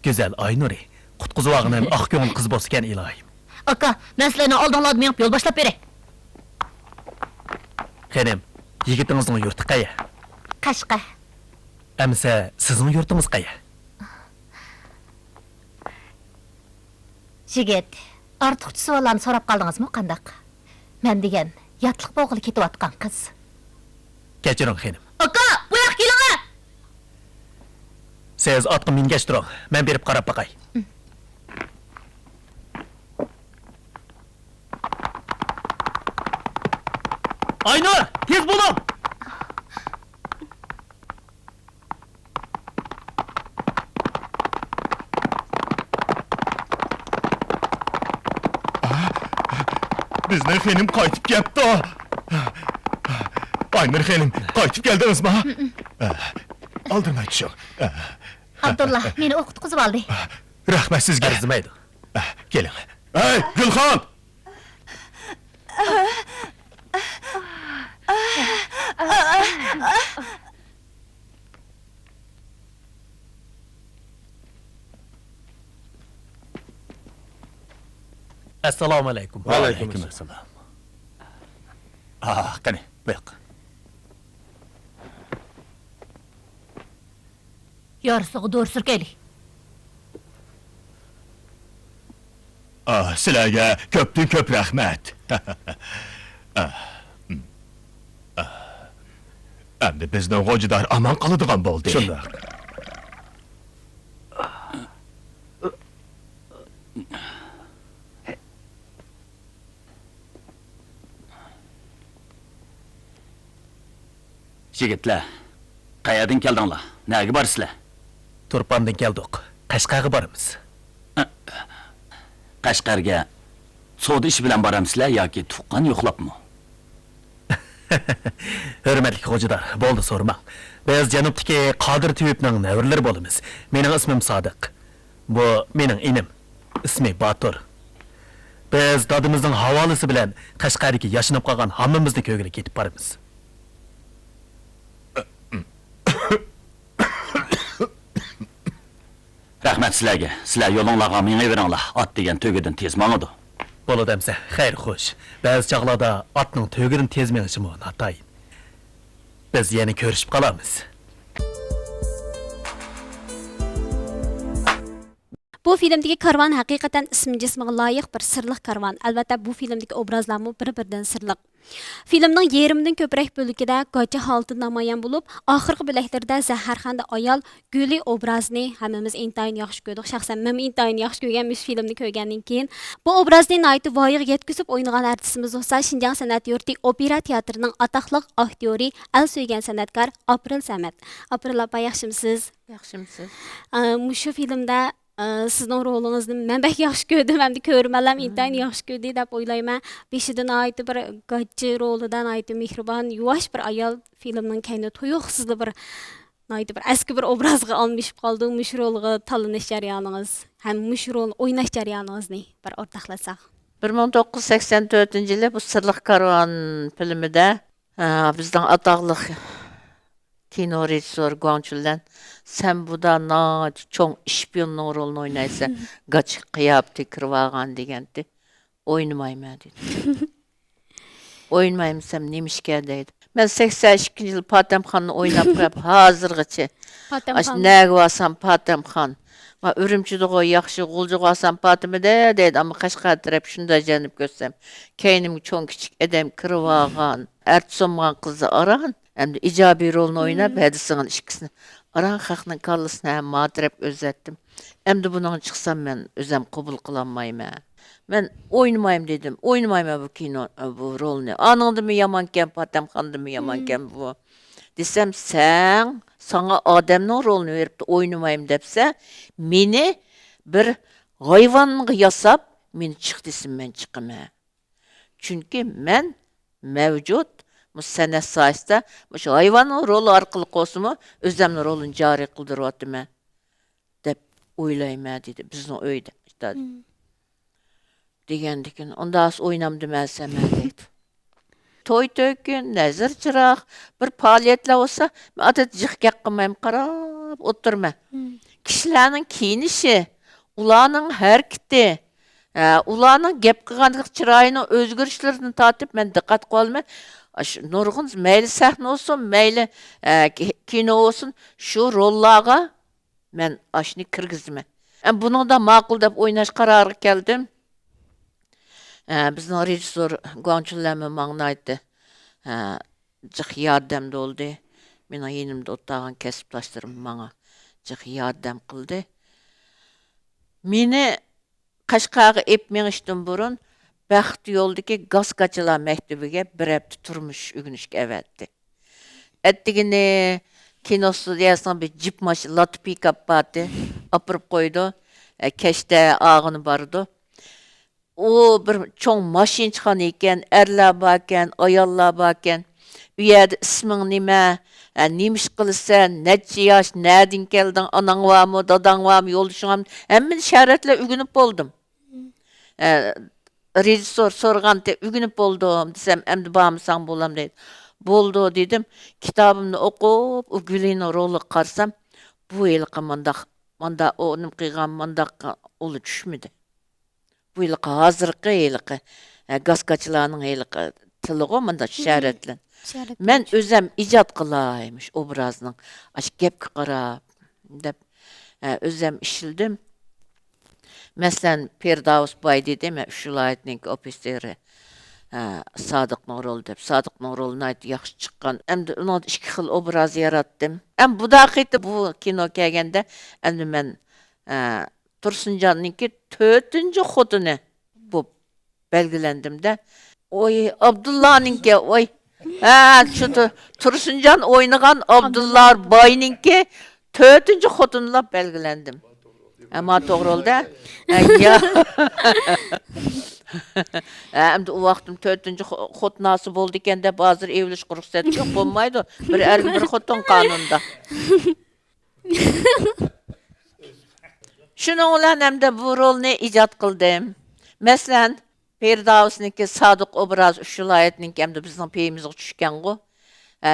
گۈزەل ئاينۇرى. قۇتقۇزۇۋالغىنىم ئاق كۆڭۈل قىز بولسىكەن، ئىلاھىم. ئاكا، مەن سىلەرنىڭ ئالدىڭلاردا مېڭىپ يول باشلاپ بېرەي. خېنىم، يىگىتىڭىزنىڭ يۇرتى قەيە؟ قەشقەر. ئەمىسە، سىزنىڭ يۇرتىڭىز قەيە؟ يىگىت، ئارتۇقچە سوئاللارنى سوراپ قالدىڭىزمۇ قانداق؟ مەن دېگەن ياتلىق بولغىلى كېتىۋاتقان قىز. كەچۈرۈڭ، خېنىم. ئاكا، بۇ ياققا كېلىڭ، سىز ئاتقا مىنگەچ تۇرۇڭ، مەن بېرىپ قاراپ باقاي. ئاينۇر، تېز بولۇڭ! بىزنىڭ خېنىم قايتىپ كەپتۇ. ئاينۇر خېنىم، قايتىپ كەلدىڭىزما؟ ئالدىرىماي چۈشۈڭ. ئابدۇللا مېنى ئۇ قۇتقۇزۇۋالدى. رەھمەت سىزگە. ئەرزىمەيدۇ. كېلىڭ. ھەي، گۈلخان! ئەسسالامۇ ئەلەيكۇم. ۋەئەلەيكۇم ئەسسالام. ئا، قېنى، بۇياققا. يارىسىغا دورا سۈركەيلى. ئا، سىلەرگە كۆپتىن كۆپ رەھمەت. ئا، م. ئا. ئەمدى بىزنىڭ غوجىدار ئامان قالىدىغان بولدى. شۇنداق. يىگىتلەر، قەيەردىن كەلدىڭلار؟ نەگە بارىسىلەر؟ تۇرپاندىن كەلدۇق. قەشقەرگە بارىمىز. قەشقەرگە سودا ئىشى بىلەن بارامسىلەر ياكى تۇغقان يوقلاپمۇ؟ ھۆرمەتلىك خوجىدار، بولدى سورىماڭ. بىز جەنۇبتىكى قادىر تېۋىپنىڭ نەۋرىلىرى بولىمىز. مېنىڭ ئىسمىم سادىق. بۇ مېنىڭ ئىنىم. ئىسمى باتۇر. بىز دادىمىزنىڭ ھاۋالىسى بىلەن قەشقەردىكى ياشىنىپ قالغان ھاممىمىزنى كۆرگىلى كېتىپ بارىمىز. رەھمەت سىلەرگە. سىلەر يولۇڭلارغا مېڭىۋېرىڭلار. ئات دېگەن تۆگىدىن تېز ماڭىدۇ. بولىدۇ ئەمسە، خەير خوش. بەزى چاغلاردا ئاتنىڭ تۆگىدىن تېز مېڭىشىمۇ ناتايىن. بىز يەنە كۆرۈشۈپ قالارمىز. بۇ فىلىمدىكى كارۋان ھەقىقەتەن ئىسمى جىسمىغا لايىق بىر سىرلىق كارۋان. ئەلۋەتتە، بۇ فىلىمدىكى ئوبرازلارمۇ بىر-بىرىدىن سىرلىق. فىلىمنىڭ يېرىمدىن كۆپرەك بۆلىكىدە گاچا ھالىتىدە نامايان بولۇپ، ئاخىرقى بۆلەكلىرىدە زەھەرخەندە ئايال گۈلى ئوبرازىنى ھەممىمىز ئىنتايىن ياخشى كۆردۇق. شەخسەن مەنمۇ ئىنتايىن ياخشى كۆرگەن مۇشۇ فىلىمنى كۆرگەندىن كېيىن. بۇ ئوبرازنى ناھايىتى ۋايىغا يەتكۈزۈپ ئوينىغان ئارتىسىمىز بولسا شىنجاڭ سەنئەت يۇرتى ئوپېرا تىياتىرىنىڭ ئاتاقلىق ئاكتيورى، ئەل سۆيگەن سەنئەتكار ئاپرىل سەمەت. ئاپرىل ئاپا، ياخشىمۇسىز؟ ياخشىمۇسىز؟ ئە، مۇشۇ فىلىمدە ئى، سىزنىڭ رولىڭىزنى مەن بەك ياخشى كۆردۈم ھەمدە كۆرۈرمەنلەرمۇ ئىنتايىن ياخشى كۆردى دەپ ئويلايمەن. بېشىدا ناھايىتى بىر گاچا رولىدا ناھايىتى مېھرىبان، يۇۋاش بىر ئايال فىلىمنىڭ كەينىدە تۇيۇقسىزلا بىر ناھايىتى بىر ئەسكى بىر ئوبرازغا ئالمىشىپ قالدى. مۇشۇ رولغا تاللىنىش جەريانىڭىز ھەم مۇشۇ رولنى ئويناش جەريانىڭىزنى بىر ئورتاقلاشساق. بىر مىڭ توققۇز يۈز سەكسەن تۆتىنچى يىلى بۇ سىرلىق كارۋان فىلىمىدە ھە، بىزنىڭ ئاتاقلىق كىنو رېژىسسورى گۇاڭ چۈنلەن، سەن بۇدا ناھايىتى چوڭ ئىشپىيوننىڭ رولىنى ئوينايسەن، گاچا قىياپىتىگە كىرىۋالغان دېگەنتى. ئوينىمايمەن دېدى. ئوينىمايمىسەم نېمىشكە دەيدۇ. مەن سەكسەن ئىككىنچى يىل پاتەمخاننى ئويناپ قويۇپ، ھازىرغىچە ئاشۇ پاتەمخان. نەگە بارسام پاتەمخان. ما ئۈرۈمچىدىغۇ ياخشى، غۇلجىغا بارسام پاتىمىدە دەيدۇ، ئەمما قەشقەر تەرەپ شۇنداق جەنۇب كۆرسەم، كەينىمگە چوڭ كىچىك ئادەم كىرىۋالغان. ئەرتىس بولمىغان قىزلار ئاران، ئەمدى ئىجابىي رولنى ئويناپ، ھەدە سىڭىل ئىككىسىنى ئاران خەقنىڭ كاللىسىنى ھەم ما تەرەپكە ئۆزەتتىم. ئەمدى بۇنىڭغا چىقسام مەن ئۆزەم قوبۇل قىلالمايمەن. مەن ئوينىمايمەن دېدىم، ئوينىمايمەن بۇ كىنو، بۇ رولنى. ئانىڭدىنمۇ يامانكەن، پاتەمخاندىنمۇ يامانكەن بۇ. دېسەم، سەن، ساڭا ئادەمنىڭ رولىنى بېرىپتۇ، ئوينىمايمەن دەپسەن، مېنى بىر ھايۋانغا ياساپ، مېنى چىق دېسىم، مەن چىقىمەن. چۈنكى مەن مەۋجۇت، مۇشۇ سەنئەت ساھەسىدە مۇشۇ ھايۋاننىڭ رولى ئارقىلىق بولسىمۇ، ئۆزۈمنىڭ رولىنى جارى قىلدۇرۇۋاتىمەن، دەپ ئويلايمەن، دېدى. بىزنىڭ ئۆيدە. دېگەندىكىن، ئۇنداق ئوينامدىمەن سەمەن دەيدۇ. توي تۆكۈن، نەزىر چىراغ، بىر پائالىيەتلەر بولسا، مەن ئادەتتە جىق گەپ قىلمايمەن، قاراپ ئولتۇرىمەن. كىشىلەرنىڭ كىيىنىشى، ئۇلارنىڭ ھەرىكىتى، ھە، ئۇلارنىڭ گەپ قىلغاندىكى چىرايىنىڭ ئۆزگىرىشلىرىدىن تارتىپ مەن دىققەت قىلىۋالىمەن. ئاشۇ نۇرغۇن مەيلى سەھنە بولسۇن، مەيلى، ھە، كى-، كىنو بولسۇن، شۇ روللارغا مەن ئاشۇنى كىرگۈزىمەن. ئەمما بۇنىڭدا ماقۇل دەپ ئويناش قارارىغا كەلدىم. ئە، بىزنىڭ رېژىسسور گۇاڭچۈنلەرمۇ ماڭا ناھايىتى، ئە، جىق ياردەمدە بولدى. مېنىڭ يېنىمدا ئولتۇرغان كەسىپداشلىرىم ماڭا جىق ياردەم قىلدى. مېنى قەشقەرگە ئېلىپ مېڭىشتىن بۇرۇن بەخت يولىدىكى گاسكاچىلار مەكتىۋىگە بىر ھەپتە تۇرمۇش ئۆگىنىشكە ئەۋەتتى. ئەتىگىنى كىنو ستۇدىيەسىنىڭ بىر جىپ ماشىنا، لاتا پىكاپ بارتى، ئاپىرىپ قويىدۇ. ئە، كەچتە ئاغىنە بارىدۇ. ئۇ بىر چوڭ ماشىنىچىخانا ئىكەن، ئەرلەر باركەن، ئاياللار باركەن. ئۇ يەردە ئىسمىڭ نېمە؟ ھە، نېمە ئىش قىلىسەن؟ نەچچە ياش؟ نەدىن كەلدىڭ؟ ئاناڭ بارمۇ؟ داداڭ بارمۇ؟ يولدىشىڭ بارمۇ؟ ھەممىنى شەرەتلەر ئۆگىنىپ بولدۇم. ھە، رېژىسسور سورىغانتى، ئۆگىنىپ بولدۇم دېسەم، ئەمدى بارمىساڭ بولامدۇ دەيدۇ. بولىدۇ دېدىم. كىتابىمنى ئوقۇپ، ئۇ گۈلىنىڭ رولىغا قارىسام، بۇ ھېلىقى مانداق، مانداق ئۇ نېمە قىلغان، مانداق ئۇلى چۈشمىدى. بۇ ھېلىقى ھازىرقى ھېلىقى، ھە، گاسكاچىلارنىڭ ھېلىقى تىلىغۇ مۇنداق شەرەتلەن. مەن ئۆزەم ئىجاد قىلاي مۇشۇ ئوبرازنىڭ ئاشۇ گەپكە قاراپ دەپ، ھە، ئۆزەم ئىشلىدىم. مەسىلەن، پىرداۋۇس باي دېدى، مەن ئۈچ ۋىلايەتنىڭكى ئوفىتسېرى، ھە، سادىقنىڭ رولى دەپ. سادىقنىڭ رولى ناھايىتى ياخشى چىققان. ئەمدى ئۇنىڭدا ئىككى خىل ئوبراز ياراتتىم. ئەمما بۇ داقىقتا بۇ كىنو كەلگەندە، ئەمدى مەن، ھە، تۇرسۇنجاننىڭكى تۆتىنچى خوتۇنى بولۇپ بەلگىلەندىم-دە. ۋوي، ئابدۇللانىڭكى، ۋوي. ھە، شۇ تۇ-، تۇرسۇنجان ئوينىغان ئابدۇللا باينىڭكى تۆتىنچى خوتۇنى بولۇپ بەلگىلەندىم. ھە، ما توغرا بولدى. ھە، يا. ھە، ئەمدى ئۇ ۋاقتىم تۆتىنچى خو-، خوتۇناسى بولدىكەن دەپ، ھازىر ئېۋىلىشقا رۇخسەت يوق، بولمايدۇ. بىر ئەرگە بىر خوتۇن قانۇندا. شۇنىڭ بىلەن ئەمدى بۇ رولنى ئىجاد قىلدىم. مەسىلەن، پىرداۋۇسنىڭكى سادىق ئوبرازى ئۈچ ۋىلايەتنىڭكى ئەمدى بىزنىڭ پېيىمىزغا چۈشكەنغۇ. ھە،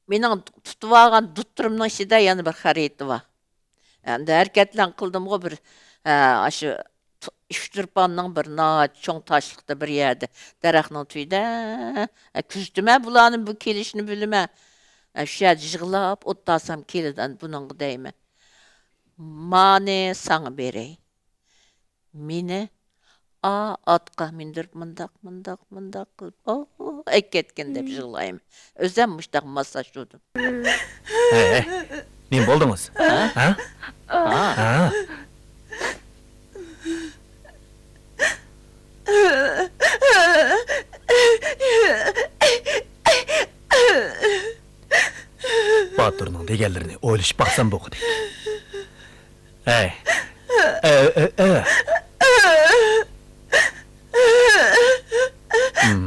مېنىڭ تۇتۇۋالغان دۇتتۇرۇمنىڭ ئىچىدە يەنە بىر خەرىتى بار. ئەمدى ھەرىكەتلەرنى قىلدىمغۇ بىر، ھە، ئاشۇ تۇ-، ئۇچتۇرپاننىڭ بىر ناھايىتى چوڭ تاشلىقتا بىر يەردە، دەرەخنىڭ تۈۋىدە، ھە، كۆزىتىمەن بۇلارنى، بۇ كېلىشنى بىلىمەن. ھە، شۇ يەردە يىغلاپ ئولتۇرسام كېلىدۇ، ئەمدى بۇنىڭغا دەيمەن. مانى ساڭا بېرەي. مېنى ئا ئاتقا مىندۈرۈپ، مۇنداق، مۇنداق، مۇنداق قىلىپ، ئو، ئەكەتكىن دەپ يىغلايمەن. ئۆزەم مۇشتاق ماسساژلىدىم. ھەي، ھەي، نېمە بولدىڭىز؟ ھە؟ ھە؟ ھە؟ باتۇرنىڭ دېگەنلىرىنى ئويلىشىپ باقسام بوغۇدى. ھەي. ئە، ئە، ئە. ھىم.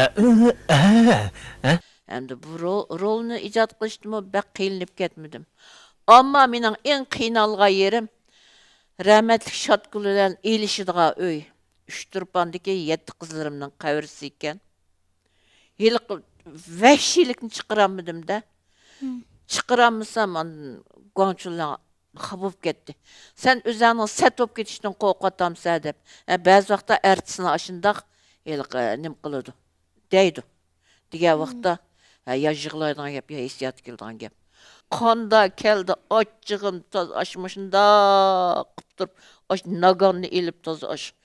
ئە، ئە، ئە. ئەمدى بۇ رول، رولنى ئىجاد قىلىشتىمۇ بەك قىينىلىپ كەتمىدىم. ئەمما مېنىڭ ئەڭ قىينالغان يېرىم، رەھمەتلىك شاتقۇل بىلەن ئېلىشىدىغان ئۆي، ئۇچتۇرپاندىكى يەتتە قىزلىرىمنىڭ قەبرىسى ئىكەن. ھېلىقى ۋەھشىيلىكنى چىقىرالمىدىم-دە. ھىم. چىقىرالمىسام، ئاندىن گۇاڭچۇلار خاپا بولۇپ كەتتى. سەن ئۆزۈڭنىڭ سەت بولۇپ كېتىشتىن قورقۇۋاتامسەن دەپ. ھە، بەزى ۋاقىتتا ئەرتىسنى ئاشۇنداق ھېلىقى نېمە قىلىدۇ، دەيدۇ. دېگەن ۋاقىتتا، ھە، يا يىغلايدىغان گەپ، يا ھېسسىياتى كېلىدىغان گەپ. قانداق كەلدى، ئاچچىقىم تازا ئاشۇ مۇشۇنداق قىپ تۇرۇپ، ئاشۇ ناگاننى ئېلىپ تازا ئاشۇ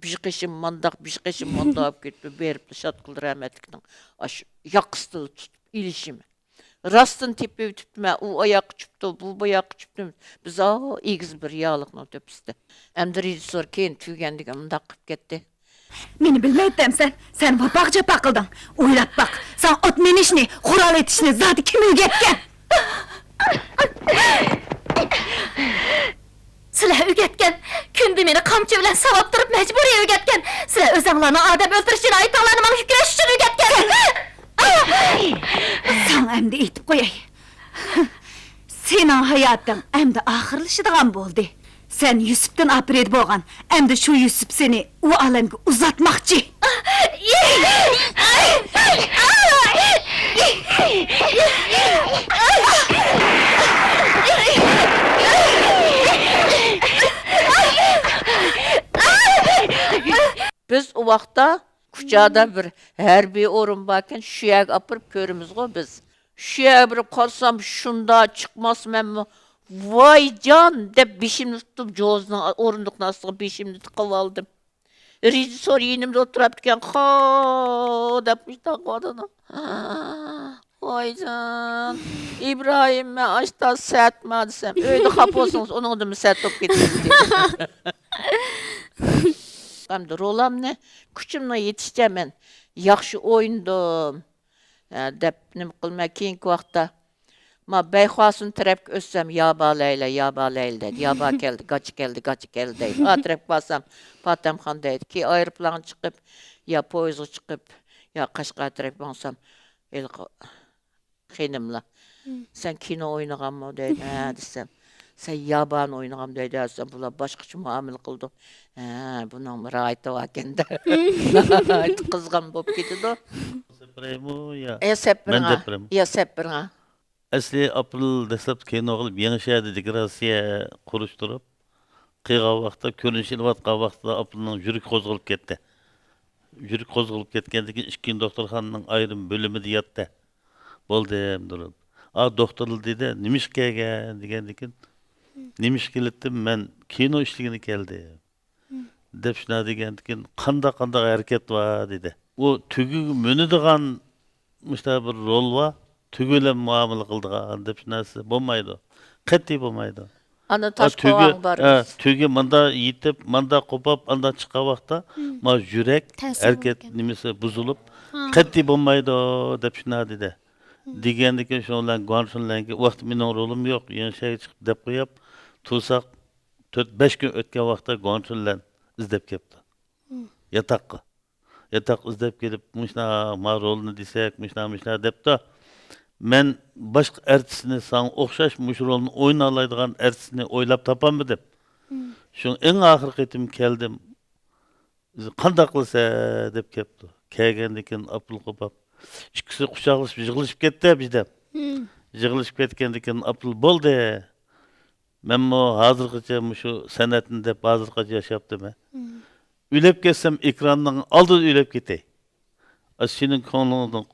بىر قېشىم مانداق، بىر قېشىم مانداق ئاپ كېتىپ بېرىپلا شاتقۇل رەھمەتلىكنىڭ ئاشۇ ياقىسىدىلا تۇتۇپ ئېلىشىم. راستىنى تېپىۋېتىپتىمەن، ئۇ ئاياققا چۈشۈپتۇ، بۇ باياققا چۈشۈپتۇ. بىز ئاۋۇ ئېگىز بىر ياغلىقنىڭ تۆپىسىدە. ئەمدى رېژىسسور كېيىن تۈگىگەندىكىن مۇنداق قىلىپ كەتتى. مېنى بىلمەيتتەمسەن؟ سەن ۋاپاغا جاپا قىلدىڭ. ئويلاپ باق، ساڭا ئوت مىنىشنى، قورال ئېتىشنى زادى كىم ئۆگەتكەن؟ سىلەر ئۆگەتكەن. كۈندە مېنى قامچا بىلەن ساۋاپ تۇرۇپ مەجبۇرىي ئۆگەتكەن. سىلەر ئۆزەڭلارنىڭ ئادەم ئۆلتۈرۈش جىنايىتىڭلارنى ماڭا يۆتكىلەش ئۈچۈن ئۆگەتكەن. ساڭا ئەمدى ئېيتىپ قوياي. سېنىڭ ھاياتىڭ ئەمدى ئاخىرلىشىدىغان بولدى. سەن يۈسۈپتىن ئاپىرىدە بولغان. ئەمدى شۇ يۈسۈپ سېنى ئۇ ئالەمگە ئۇزاتماقچى. بىز ئۇ ۋاقىتتا كۇچادا بىر ھەربىي ئورۇن باركەن، شۇ يەرگە ئاپىرىپ كۆرىمىزغۇ بىز. شۇ يەرگە بېرىپ قارىسام، شۇنداق چىقماس مەنمۇ، ۋايجان دەپ بېشىمنى تۇتۇپ، جوزىنىڭ ئورۇندۇقىنىڭ ئاستىغا بېشىمنى تىقىۋالدىم. رېژىسسور يېنىمدا ئولتۇرۇپتىكەن، خو دەپ مۇشۇنداق قىلىۋاتىدۇ. ۋايجان، ئىبراھىم، مەن ئاشتا سەتما دېسەم، ئۆيدە خاپا بولسىڭىز، ئۇنىڭدىنمۇ سەت بولۇپ كېتىمىز دېدى. ئەمدى رولامنى كۈچۈمنىڭ يېتىشىچە مەن ياخشى ئوينىدىم، ھە، دەپ نېمە قىلىمەن، كېيىنكى ۋاقىتتا ما بەيخاسۇن تەرەپكە ئۆتسەم، يابا لەيلە، يابا لەيلە دەيدۇ. يابا كەلدى، گاچا كەلدى، گاچا كەلدى دەيدۇ. ئا تەرەپكە بارسام، پاتەمخان دەيدۇ. كېيىن ئايروپىلانغا چىقىپ، يا پويىزغا چىقىپ، يا قەشقەر تەرەپكە ماڭسام، ھېلىقى خېنىملار، سەن كىنو ئوينىغانمۇ دەيدۇ. ھە دېسەم، سەن يابانى ئوينىغانمۇ دەيدۇ. ھە دېسەم، بۇلار باشقىچە مۇئامىلە قىلىدۇ. ھە، بۇنىڭمۇ راھىتى باركەن دەپ ناھايىتى قىزغىن بولۇپ كېتىدۇ. سەپرەيمۇ يا؟ ئە، سەپرىڭا. مەن سەپرەيمۇ. يا، سەپرىڭا. ئەسلى ئاپرېل دەسلەپتە كىنو قىلىپ، يېڭىشەھەردە دېكوراتسىيە قۇرۇشتۇرۇپ، قىلغان ۋاقىتتا، كۆرۈنۈش ئېلىۋاتقان ۋاقىتتا ئاپرېلنىڭ يۈرىكى قوزغىلىپ كەتتى. يۈرىكى قوزغىلىپ كەتكەندىن كېيىن، ئىككىنچى دوختۇرخانىنىڭ ئايرىم بۆلۈمىدە ياتتى. بولدى، ئا، دوختۇرلار دېدى، نېمىشقا كەلگەن دېگەندىن كېيىن، نېمىشقا كېلىتتىم، مەن كىنو ئىشلىگىلى كەلدىم. دەپ شۇنداق دېگەندىكىن، قانداق، قانداق ھەرىكەت بار دېدى. ئۇ تۆگىگە مىنىدىغان مۇشۇنداق بىر رول بار، تۆگە بىلەن مۇئامىلە قىلىدىغان دەپ شۇ نەرسە بولمايدۇ. قەتئىي بولمايدۇ. ئانا ئا، تاش تۆگە، قوۋاڭ بار ئە، بىز. تۆگە ماندا يېتىپ، ماندا قوپاپ، ئاندا چىققان ۋاقىتتا، ما يۈرەك تەسىر ھەرىكەت بولىدىكەن. نېمىسى بۇزۇلۇپ، ھا. قەتئىي بولمايدۇ دەپ شۇنداق دېدى. دېگەندىكىن شۇنىڭ بىلەن گۇاڭچۈنلەنگە، ۋاقتى مېنىڭ رولۇم يوق، يېڭىشەھەرگە چىقىپ دەپ قويۇپ، تۇرساق، تۆت، بەش كۈن ئۆتكەن ۋاقىتتا گۇاڭچۈنلەن ئىزدەپ كەپتۇ. ياتاققا. ياتاققا ئىزدەپ كېلىپ، مۇشۇنداق ما رولنى دېسەك، مۇشۇنداق، مۇشۇنداق دەپتۇ. مەن باشقا ئارتىسنى، ساڭا ئوخشاش مۇشۇ رولنى ئوينالايدىغان ئارتىسنى ئويلاپ تاپالمىدىم. شۇڭا ئەڭ ئاخىرقى قېتىم كەلدىم. قانداق قىلىسەن دەپ كەپتۇ. كەلگەندىن كېيىن ئاپىلى قوپاپ، ئىككىسى قۇچاقلىشىپ يىغلىشىپ كەتتى بىردەم. يىغلىشىپ كەتكەندىن كېيىن ئاپىلى، بولدى. مەنمۇ ھازىرغىچە مۇشۇ سەنئەتنى دەپ ھازىرغىچە ياشاپتىمەن. ئۆلۈپ كەتسەم ئېكراننىڭ ئالدىدا ئۆلۈپ كېتەي. ئا، سېنىڭ كۆڭلۈڭنى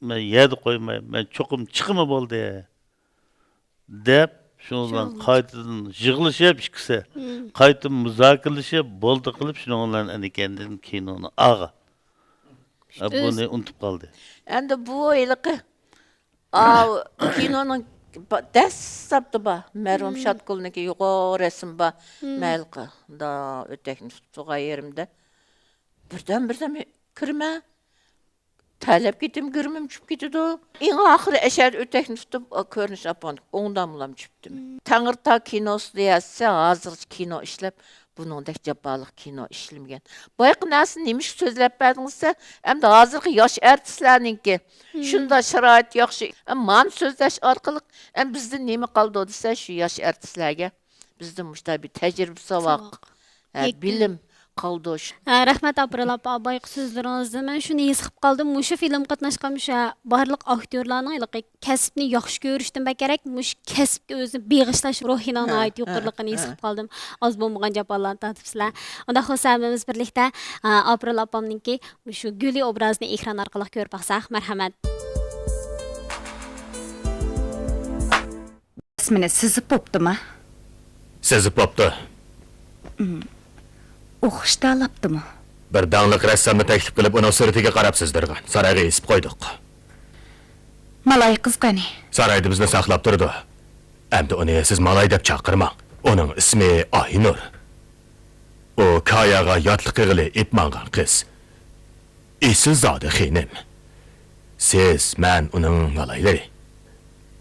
مەن يەردە قويماي، مەن چوقۇم چىقىمەن بولدى. دەپ، شۇنىڭ بىلەن قايتىدىن يىغلىشىپ ئىككىسى، قايتا مۇزاكىرىلىشىپ، بولدى قىلىپ، شۇنىڭ بىلەن ئەنىكەندىن كىنونى ئاغا. ئا، بۇنى ئۇنتۇپ قالدى. ئەمدى بۇ ھېلىقى ئاۋۇ كىنونىڭ با-، دەسساپتا بار. مەرھۇم شاتقۇلنىڭكى يۇقىرى رەسىمى بار. مەن ھېلىقى دا ئۆتەكنى تۇتۇپ تۇرغان يېرىمدە بىردەم، بىردەم كىرىمەن. تەرلەپ كېتىمەن، گىرىمىم چۈشۈپ كېتىدۇ. ئەڭ ئاخىرى ئەشەدە ئۆتەكنى تۇتۇپ، ئا، كۆرۈنۈش ئاپام ئوڭداملام چۈشۈپتىم. تەڭرىتاغ كىنوسى دېيەتسە، ھازىرغىچە كىنو ئىشلەپ، بۇنىڭدەك جاپالىق كىنو ئىشلىمىگەن. بايىقى نەرسىنى نېمىشقا سۆزلەپ بەردىڭىز دېسە، ئەمدى ھازىرقى ياش ئارتىسلارنىڭكى شۇنداق شارائىت ياخشى، ئەم، مانا سۆزلەش ئارقىلىق، ئەم، بىزدىن نېمە قالىدۇ دېسە، شۇ ياش ئارتىسلارغا بىزدىن مۇشۇنداق بىر تەجرىبە، ساۋاق، ساۋاق. ھە، يەكۈن. بىلىم قالىدۇ شۇ. ھە، رەھمەت، ئاپرېل ئاپا، بايىقى سۆزلىرىڭىزدىن مەن شۇنى ھېس قىلىپ قالدىم، مۇشۇ فىلىمغا قاتناشقان مۇشۇ بارلىق ئاكتيورلارنىڭ ھېلىقى كەسىپنى ياخشى كۆرۈشتىن بەكرەك، مۇشۇ كەسىپكە ئۆزىنى بېغىشلاش روھىنىڭ ھە، ناھايىتى ھە، يۇقىرىلىقىنى ھېس ھە. قىلىپ قالدىم. ئاز بولمىغان جاپالارنى تارتىپسىلەر. ئۇنداق بولسا، ھەممىمىز بىرلىكتە، ئە، ئاپرېل ئاپامنىڭكى مۇشۇ گۈلى ئوبرازىنى ئېكران ئارقىلىق كۆرۈپ باقساق. مەرھەمەت. رەسىمىنى سىزىپ بوپتۇما؟ سىزىپ بوپتۇ. ئوخشىتالاپتىمۇ؟ بىر داڭلىق رەسسامنى تەكلىپ قىلىپ، ئۇنىڭ سۈرىتىگە قاراپ سىزدۇرغان. سارايغا ئېسىپ قويدۇق. مالاي قىز قېنى؟ سارايدا بىزنى ساقلاپ تۇرىدۇ. ئەمدى ئۇنى سىز مالاي دەپ چاقىرماڭ. ئۇنىڭ ئىسمى ئاينۇر. ئۇ كاياغا ياتلىق قىلغىلى ئېلىپ ماڭغان قىز. ئېسىلزادە خېنىم. سىز، مەن ئۇنىڭ مالايلىرى.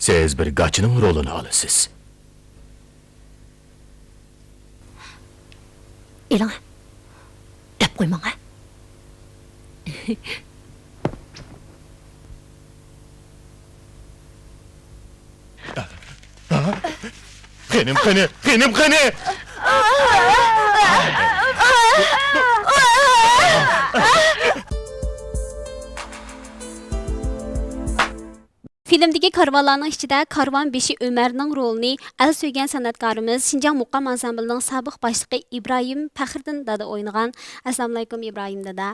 سىز بىر گاچىنىڭ رولىنى ئالىسىز. ئېلىڭ. دەپ قويماڭ ھە. خېنىم قېنى؟ خېنىم قېنى؟ فىلىمدىكى كارۋانلارنىڭ ئىچىدە كارۋان بېشى ئۆمەرنىڭ رولىنى ئەل سۆيگەن سەنئەتكارىمىز، شىنجاڭ مۇقام ئانسامبىلىنىڭ سابىق باشلىقى ئىبراھىم پەخرىدىن دادا ئوينىغان. ئەسسالامۇئەلەيكۇم، ئىبراھىم دادا.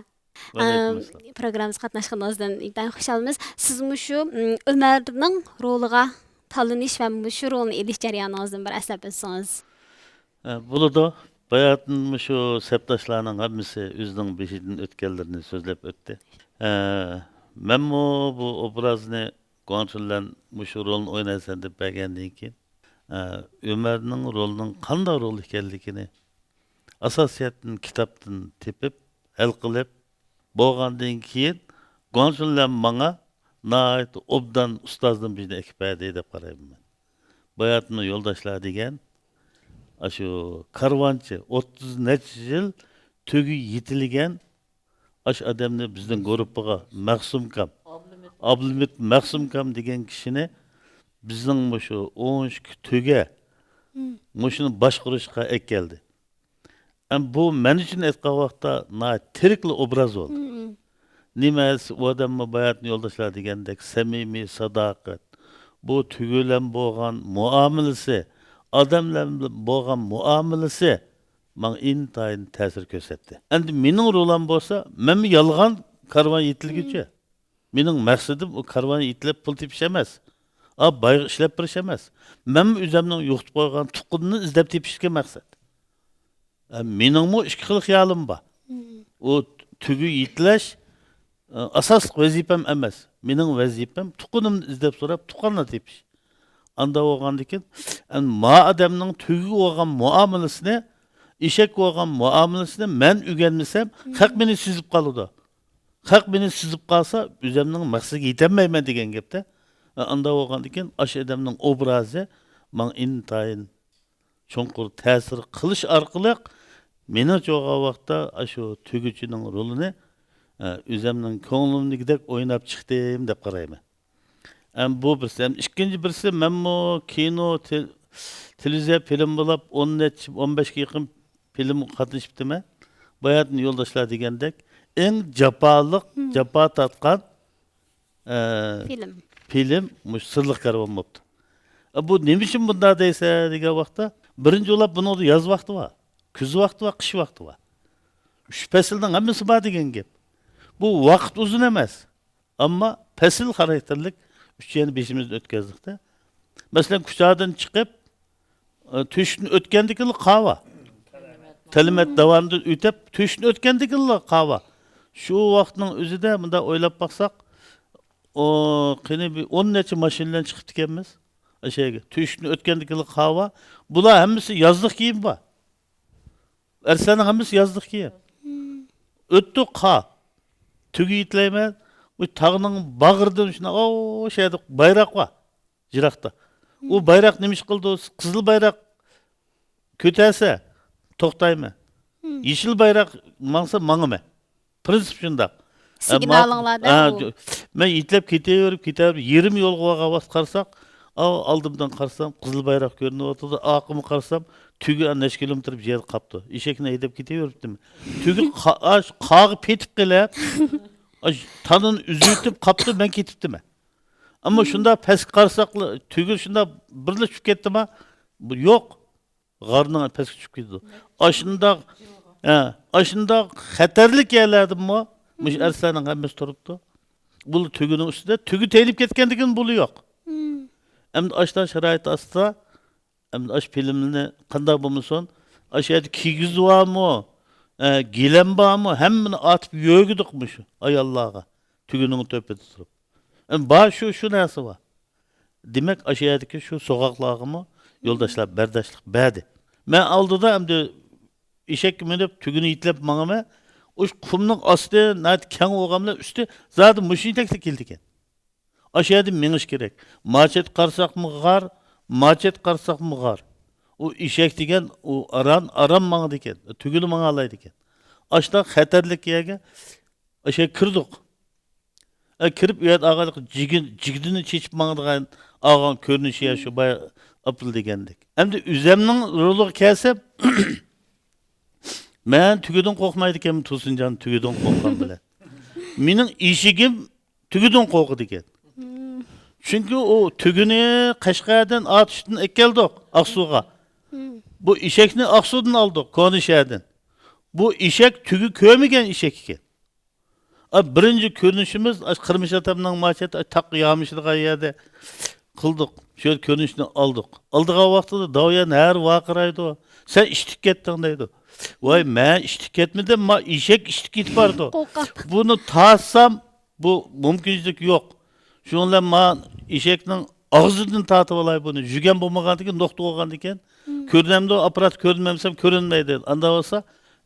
ۋەئەلەيكۇم ئەسسالام. پروگراممىمىزغا قاتناشقىنىڭىزدىن ئىنتايىن خۇشالمىز. سىز مۇشۇ، ئىم، ئۆمەرنىڭ رولىغا تاللىنىش ۋە مۇشۇ رولنى ئېلىش جەريانىڭىزدىن بىر ئەسلەپ ئۆتسىڭىز. ئە، بولىدۇ. باياتىن مۇشۇ سەپداشلارنىڭ ھەممىسى ئۆزىنىڭ بېشىدىن ئۆتكەنلىرىنى سۆزلەپ ئۆتتى. ئە، مەنمۇ بۇ ئوبرازنى گۇاڭچۈنلەن مۇشۇ رولنى ئوينايسەن دەپ بەرگەندىن كېيىن، ئە، ئۆمەرنىڭ رولىنىڭ قانداق رول ئىكەنلىكىنى ئاساسىيەتتىن كىتابتىن تېپىپ، ھەل قىلىپ، بولغاندىن كېيىن گۇاڭچۈنلەن ماڭا ناھايىتى ئوبدان ئۇستازدىن بىزنى ئەكىپ بەردى دەپ قارايمەن مەن. باياتىنمۇ يولداشلار دېگەن، ئاشۇ كارۋانچى، ئوتتۇز نەچچە يىل تۆگە يېتىلگەن ئاش ئادەمنى بىزنىڭ گۇرۇپپىغا مەخسۇمكام، ئابلىمىت مەخسۇمكام دېگەن كىشىنى بىزنىڭ مۇشۇ ئون ئىككى تۆگە مۇشۇنى باشقۇرۇشقا ئەكەلدى. ئەم، بۇ مەن ئۈچۈن ئېيتقان ۋاقىتتا ناھايىتى تىرىكلا ئوبراز بولدى. نېمە دېسە، ئۇ ئادەممۇ باياتىن يولداشلار دېگەندەك سەمىمىي، ساداقەت، بۇ تۆگە بىلەن بولغان مۇئامىلىسى، ئادەملەر بىلەن بولغان مۇئامىلىسى ماڭا ئىنتايىن تەسىر كۆرسەتتى. ئەمدى مېنىڭ رولام بولسا، مەنمۇ يالغان كارۋان يېتىلگۈچى. مېنىڭ مەقسىتىم ئۇ كارۋان يېتىلىپ پۇل تېپىش ئەمەس. ئا، بايغا ئىشلەپ بېرىش ئەمەس. مەنمۇ ئۆزەمنىڭ يوقىتىپ قويغان تۇقۇمنى ئىزدەپ تېپىشكە مەقسەت. ئە، مېنىڭمۇ ئىككى خىل خىيالىم بار. ئۇ تۆگە يېتىلەش، ئە، ئاساسلىق ۋەزىپەم ئەمەس. مېنىڭ ۋەزىپەم تۇقۇمنى ئىزدەپ سوراپ، تۇغقانلار تېپىش. ئاندا بولغاندىكىن، ئەن ما ئادەمنىڭ تۆگىگە بولغان مۇئامىلىسىنى، ئېشەككە بولغان مۇئامىلىسىنى مەن ئۆگەنمىسەم، خەق مېنى سېزىپ قالىدۇ. خەق مېنى سېزىپ قالسا، ئۆزەمنىڭ مەقسىتىگە يېتەلمەيمەن دېگەن گەپتە. ئاندا بولغاندىكىن، ئاشۇ ئادەمنىڭ ئوبرازى ماڭا ئىنتايىن چوڭقۇر تەسىر قىلىش ئارقىلىق، مېنىڭچە بولغان ۋاقىتتا ئاشۇ تۆگىچىنىڭ رولىنى، ئە، ئۆزەمنىڭ كۆڭلۈمدىكىدەك ئويناپ چىقتىم دەپ قارايمەن. ئەم، بۇ بىرسى. ئەم، ئىككىنچى بىرسى، مەنمۇ كىنو، تېل-، تېلېۋىزىيە فىلىم بولاپ، ئون نەچچە، ئون بەشكە يېقىن فىلىمغا قاتنىشىپتىمەن. باياتىن يولداشلار دېگەندەك، ئەڭ جاپالىق، جاپا تارتقان، ئە، فىلىم. فىلىم مۇشۇ سىرلىق كارۋان بوپتۇ. ئە، بۇ نېمە ئۈچۈن بۇنداق دەيسەن دېگەن ۋاقىتتا، بىرىنچى بولاپ بۇنىڭدا ياز ۋاقتى بار، كۈز ۋاقتى بار، قىش ۋاقتى بار. ئۈچ پەسىلنىڭ ھەممىسى بار دېگەن گەپ. بۇ ۋاقىت ئۇزۇن ئەمەس. ئەمما پەسىل خاراكتېرلىك ئۈچ يەرنى بېشىمىزدىن ئۆتكەزدۇق-تە. مەسىلەن، كۇچادىن چىقىپ، ئە، تۆشۈكتىن ئۆتكەندىكىنلا قاۋا. تەلىمەت داۋانىدىن ئۆتۈپ، تۆشۈكتىن ئۆتكەندىكىنلا قاۋا. شۇ ۋاقىتنىڭ ئۆزىدە مۇنداق ئويلاپ باقساق، ئۇ، قېنى بىر ئون نەچچە ماشىنا بىلەن چىقىپتىكەنمىز. ئەشەگە تۆشۈكتىن ئۆتكەندىكىنلا قاۋا. بۇلار ھەممىسى يازلىق كىيىم بار. ئەرسلەرنىڭ ھەممىسى يازلىق كىيىم. ئۆتتۇق قا. تۆگە يېتىلەيمەن. ئۇ تاغنىڭ باغرىدىن شۇنداق، ئاۋۇ شەيدە بايراق بار. يىراقتا. ئۇ بايراق نېمە ئىش قىلىدۇ؟ قىزىل بايراق كۆتەرسە، توختايمەن. يېشىل بايراق ماڭسا، ماڭىمەن. پرىنسىپ شۇنداق. سىگنالىڭلار دە ئە، ئۇ. جو-، مەن يېتىلەپ كېتىۋېرىپ، كېتىۋېرىپ، يېرىم يولغا بارغان ۋاقىت قارىساق، ئاۋۇ ئالدىمدىن قارىسام، قىزىل بايراق كۆرۈنۈۋاتىدۇ، ئارقىمغا قارىسام، تۆگە نەچچە كىلومېتىر بىر يەردە قاپتۇ. ئېشەكنى ھەيدەپ كېتىۋېرىپتىمەن. تۆگە قا-، ئاش-، قاغا پېتىپ قېلىپ، ئاش-، تانىنى ئۈزۈۋېتىپ قاپتۇ، مەن كېتىپتىمەن. ئەمما شۇنداق پەسكە قارىساقلا، تۆگە شۇنداق بىرلا چۈشۈپ كەتتىما؟ بۇ يوق. غارنىڭ پەسكە چۈشۈپ كېتىدۇ. ئاشۇنداق، ھە، ئاشۇنداق خەتەرلىك يەرلەردىمۇ مۇشۇ ئەرسلەرنىڭ ھەممىسى تۇرۇپتۇ. بۇلا تۆگىنىڭ ئۈستىدە، تۆگە تېيىلىپ كەتكەندىكىن بۇلا يوق. ئەمدى ئاشۇنداق شارائىت ئاستىدا، ئەمدى ئاشۇ فىلىمنى قانداق بولمىسۇن، ئاشۇ يەردە كىگىز بارمۇ، ئە، گىلەم بارمۇ، ھەممىنى ئاتىپ يۆگىدۇق مۇشۇ ئاياللارغا، تۆگىنىڭ تۆپىدە تۇرۇپ. ئەمدى بار شۇ، شۇ نەرسە بار. دېمەك، ئاشۇ يەردىكى شۇ سوغۇقلارغىمۇ يولداشلار بەرداشلىق بەردى. مەن ئالدىدا ئەمدى ئېشەككە مىنىپ، تۆگىنى يېتىلەپ ماڭىمەن. ئۇ قۇمنىڭ ئاستى ناھايىتى كەڭ بولغان بىلەن ئۈستى زادى مۇشۇنچىلىكلا كېلىدىكەن. ئاشۇ يەردىن مېڭىش كېرەك. ماچېت قارىساقمۇ غار، ماچېت قارىساقمۇ غار. ئۇ ئېشەك دېگەن، ئۇ ئاران، ئاران ماڭىدىكەن، تۆگىلا ماڭالايدىكەن. ئاشۇنداق خەتەرلىك يەرگە ئاشۇ يەرگە كىردۇق. ئە، كىرىپ، ئۇ يەردە ئاغانلىق جىگىن-، جىگدىنى چېچىپ ماڭىدىغان ئاغان كۆرۈنۈشى يا شۇ بايا ئاپىل دېگەندەك. ئەمدى ئۆزەمنىڭ رولىغا كەلسەم، مەن تۆگىدىن قورقمايدىكەنمەن، تۇرسۇنجان تۆگىدىن قورققان بىلەن. مېنىڭ ئېشىكىم تۆگىدىن قورقىدىكەن. چۈنكى ئۇ تۆگىنى قەشقەردىن، ئاتۇشتىن ئەكەلدۇق ئاقسۇغا. بۇ ئېشەكنى ئاقسۇدىن ئالدۇق، كونا شەھەردىن. بۇ ئېشەك تۆگە كۆرمىگەن ئېشەك ئىكەن. ئا، بىرىنچى كۆرۈنۈشىمىز ئاشۇ قىرمىش ئاتامنىڭ ماچېتى، ئاشۇ تاق يامىشىدىغان يەردە قىلدۇق. شۇ يەردە كۆرۈنۈشنى ئالدۇق. ئالىدىغان ۋاقتىدا داۋيەن ھەر ۋارقىرايدۇ. سەن ئىشتىك كەتتىڭ دەيدۇ. ۋاي، مەن ئىشتىك كەتمىدىم، ما ئېشەك ئىشتىك كېتىپ بارىدۇ. قورقاق. بۇنى تارتسام، بۇ مۇمكىنچىلىك يوق. شۇنىڭ بىلەن ما ئېشەكنىڭ ئاغزىدىن تارتىپ ئالاي بۇنى. يۈگەن بولمىغاندىكىن، نوختا بولغاندىكىن. مم. كۆرۈنەمدۇ، ئاپپارات كۆرۈنمەمسەم كۆرۈنمەيدۇ. ئاندا بولسا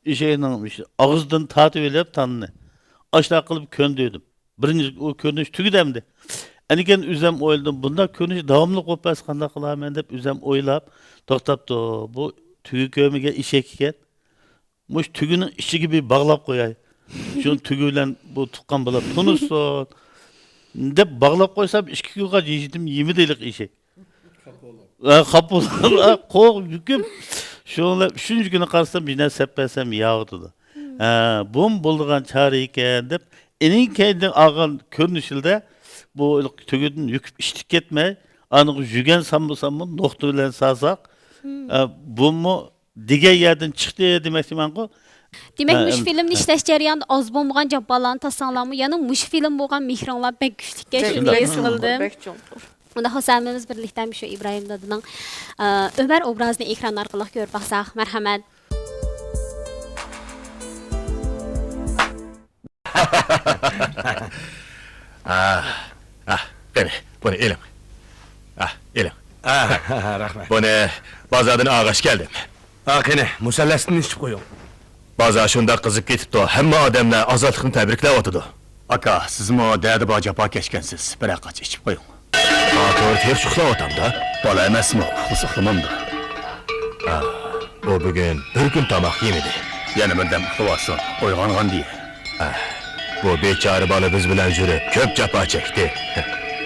ئېشەكنىڭ ئاغزىدىن تارتىۋېلىپ تاننى. ئاشۇنداق قىلىپ كۆندۈردۈم. بىرىنچى ئۇ كۆرۈنۈش تۈگىدى ئەمدى. ئەنىكەن ئۆزۈم ئويلىدىم، بۇنداق كۆرۈنۈش داۋاملىق بولۇپ بەرسە قانداق قىلارمەن دەپ ئۆزۈم ئويلاپ، توختاپتۇ. بۇ تۈگە كۆرمىگەن ئېشەك ئىكەن. مۇشۇ تۈگىنىڭ ئىچىگە بىر باغلاپ قوياي. شۇ تۈگى بىلەن بۇ تۇغقان بالا تونۇشسۇن دەپ باغلاپ قويسام، ئىككى كۈن قالغاچ ھېچنېمە يېمىدى ھېلىقى ئېشەك. ھە، خاپا بولۇپ، قوق يۈكۈپ، شۇنىڭ بىلەن ئۈچىنچى كۈنى قارىسام، بىر نەرسە سەپ بەرسەم يەۋاتىدۇ. ھە، بۇمۇ بولىدىغان چارە ئىكەن دەپ، ئېنىڭ كەينىدىن ئالغان كۆرۈنۈشىدە بۇ تۈگىدىن يۈكۈپ ئىشتىك كەتمەي، ئانىغا يۈگەن سالمىساممۇ، نوختا بىلەن سالساق، ھە، بۇمۇ دېگەن يەردىن چىقتى دېمەكچىمەنغۇ. دېمەك، ھە، مۇشۇ ئەم، فىلىمنى ھە. ئىشلەش جەريانىدا ئاز بولمىغان جاپالارنى تارتساڭلارمۇ، يەنە مۇشۇ فىلىم بولغان مېھرىڭلار بەك كۈچلۈككەن، بەك شۇنى ھېس چوڭقۇر، قىلدىم. بەك چوڭقۇر. ئۇنداق بولسا، ھەممىمىز بىرلىكتە مۇشۇ ئىبراھىم دادىنىڭ، ئە، ئۆمەر ئوبرازىنى ئېكران ئارقىلىق كۆرۈپ باقساق. مەرھەمەت. ئاھ، ئاھ، قېنى، بۇنى ئېلىڭ. ئاھ، ئېلىڭ. ئاھ، رەھمەت. بۇنى بازاردىن ئالغاچ كەلدىم. ئا، قېنى، مۇسەللەستىن ئىچىپ قويۇڭ. بازار شۇنداق قىزىپ كېتىپتۇ، ھەممە ئادەملەر ئازادلىقنى تەبرىكلەۋاتىدۇ. ئاكا، سىزمۇ دەردى بار جاپا كەچكەنسىز، بىرەر قاچا ئىچىپ قويۇڭ. خاتۇر تېخىچە ئۇخلاۋاتامدا؟ بالا ئەمەسمۇ، ئۇخلىسا ئۇخلىمامدۇ؟ ئا، ئۇ بۈگۈن بىر كۈن تاماق يېمىدى. يەنە بىردەم ئۇخلىۋالسۇن، ئويغانغان دېيە. ئا، بۇ بىچارە بالا بىز بىلەن يۈرۈپ كۆپ جاپا چەكتى.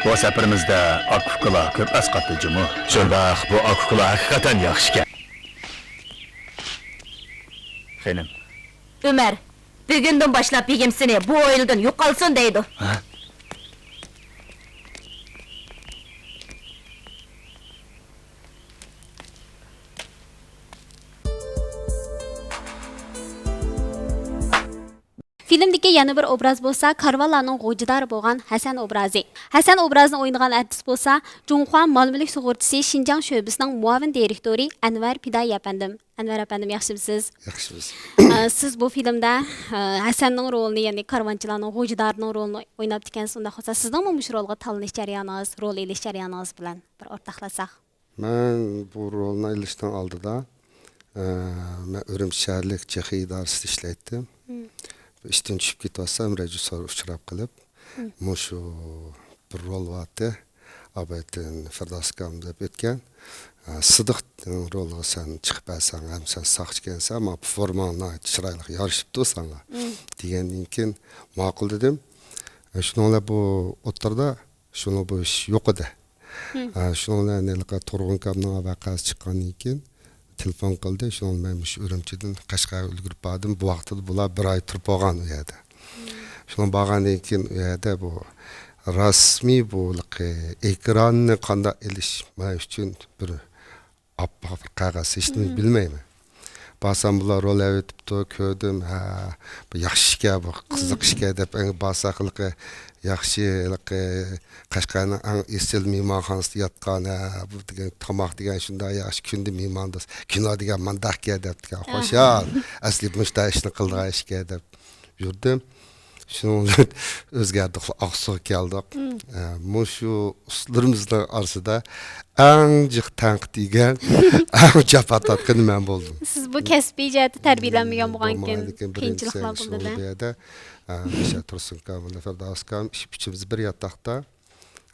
بۇ سەپىرىمىزدە ئاكا-ئۇكىلار كۆپ ئەسقاتتى جۇمۇ. شۇنداق، بۇ ئاكا-ئۇكىلار ھەقىقەتەن ياخشىكەن. خېنىم. ئۆمەر، بۈگۈندىن باشلاپ بېگىم سېنى بۇ ھويلىدىن يوقالسۇن دەيدۇ. ھە؟ فىلىمدىكى يەنە بىر ئوبراز بولسا كارۋانلارنىڭ غوجىدارى بولغان ھەسەن ئوبرازى. ھەسەن ئوبرازىنى ئوينىغان ئارتىس بولسا جۇڭخۇا مال-مۈلۈك سۇغۇرتىسى شىنجاڭ شۆبىسىنىڭ مۇئاۋىن دىرېكتورى ئەنۋەر پىدائىي ئەپەندىم. ئەنۋەر ئەپەندىم، ياخشىمۇسىز؟ ياخشىمىز. ئە، سىز بۇ فىلىمدە، ئە، ھەسەننىڭ رولىنى، يەنى كارۋانچىلارنىڭ غوجىدارىنىڭ رولىنى ئويناپتىكەنسىز. ئۇنداق بولسا سىزنىڭمۇ مۇشۇ رولغا تاللىنىش جەريانىڭىز، رول ئېلىش جەريانىڭىز بىلەن بىر ئورتاقلاشساق. مەن بۇ رولنى ئېلىشنىڭ ئالدىدا، ئە، مەن ئۈرۈمچى شەھەرلىك جېخې ئىدارىسىدە ئىشلەيتتىم. مم. ئىشتىن چۈشۈپ كېتىۋاتسام، رېژىسسور ئۇچراپ قېلىپ، مم، مۇشۇ بىر رول بارتى، ئابايتىن فىردەۋس ئاكام دەپ ئۆتكەن. ئە، سىدىقنىڭ رولىغا سەن چىقىپ بەرسەڭ، ھەم سەن ساقچى ئىكەنسەن، ماڭا بۇ فورماڭ ناھايىتى چىرايلىق يارىشىپتۇ ساڭا، مم، دېگەندىن كېيىن ماقۇل دېدىم. ئە، شۇنىڭ بىلەن بۇ ئوتتۇرىدا شۇنىڭ بۇ ئىش يوق ئىدى. مم. ئە، شۇنىڭ بىلەن ھېلىقى تۇرغۇن ئاكامنىڭ ۋەقەسى چىققاندىن كېيىن تېلېفون قىلدى. شۇنىڭ بىلەن مەن مۇشۇ ئۈرۈمچىدىن قەشقەرگە ئۈلگۈرۈپ باردىم. بۇ ۋاقىتتا بۇلار بىر ئاي تۇرۇپ بولغان ئۇ يەردە. مم. شۇنىڭ بارغاندىن كېيىن ئۇ يەردە بۇ رەسمىي بۇ ھېلىقى ئېكراننى قانداق ئېلىش مەن ئۈچۈن بىر ئاپئاق بىر قەغەز، ھېچنېمە، مم، بىلمەيمەن. بارسام بۇلار رول ئەۋېتىپتۇ، كۆردۈم، ھە، بۇ ياخشى ئىكەن، بۇ قىزىق، مم، ئىكەن دەپ، ئەڭ بارساق ھېلىقى ياخشى، ھېلىقى قەشقەرنىڭ ئەڭ ئېسىل مېھمانخانىسىدا ياتقان، ھە، بۇ دېگەن تاماق دېگەن شۇنداق ياخشى، كۈندە مېھماندوست، كىنو دېگەن مانداق ئىكەن دەپتىكەن، ئاھ، خۇشال، ئەسلى مۇشۇنداق ئىشنى قىلىدىغان ئىشكەن دەپ يۈردۈم. شۇنىڭ بىلەن ئۆزگەردۇق، ئاقسۇغا كەلدۇق. مم. ئە، مۇشۇ ئۇستىلىرىمىزنىڭ ئارىسىدا ئەڭ جىق تەنقىد يېگەن، ئەڭ جاپا تارتقىنى مەن بولدۇم. سىز بۇ كەسپىي جەھەتتە تەربىيەلەنمىگەن بولغاندىكىن، بولمىغاندىكىن بىرىنچى قىيىنچىلىقلار سەۋەبى بولدى شۇنىڭ دە. بۇ يەردە، ئە، مىشا تۇرسۇنكام بىلەن فىردەۋس ئاكام ئۈچ-، ئۈچىمىز بىر ياتاقتا.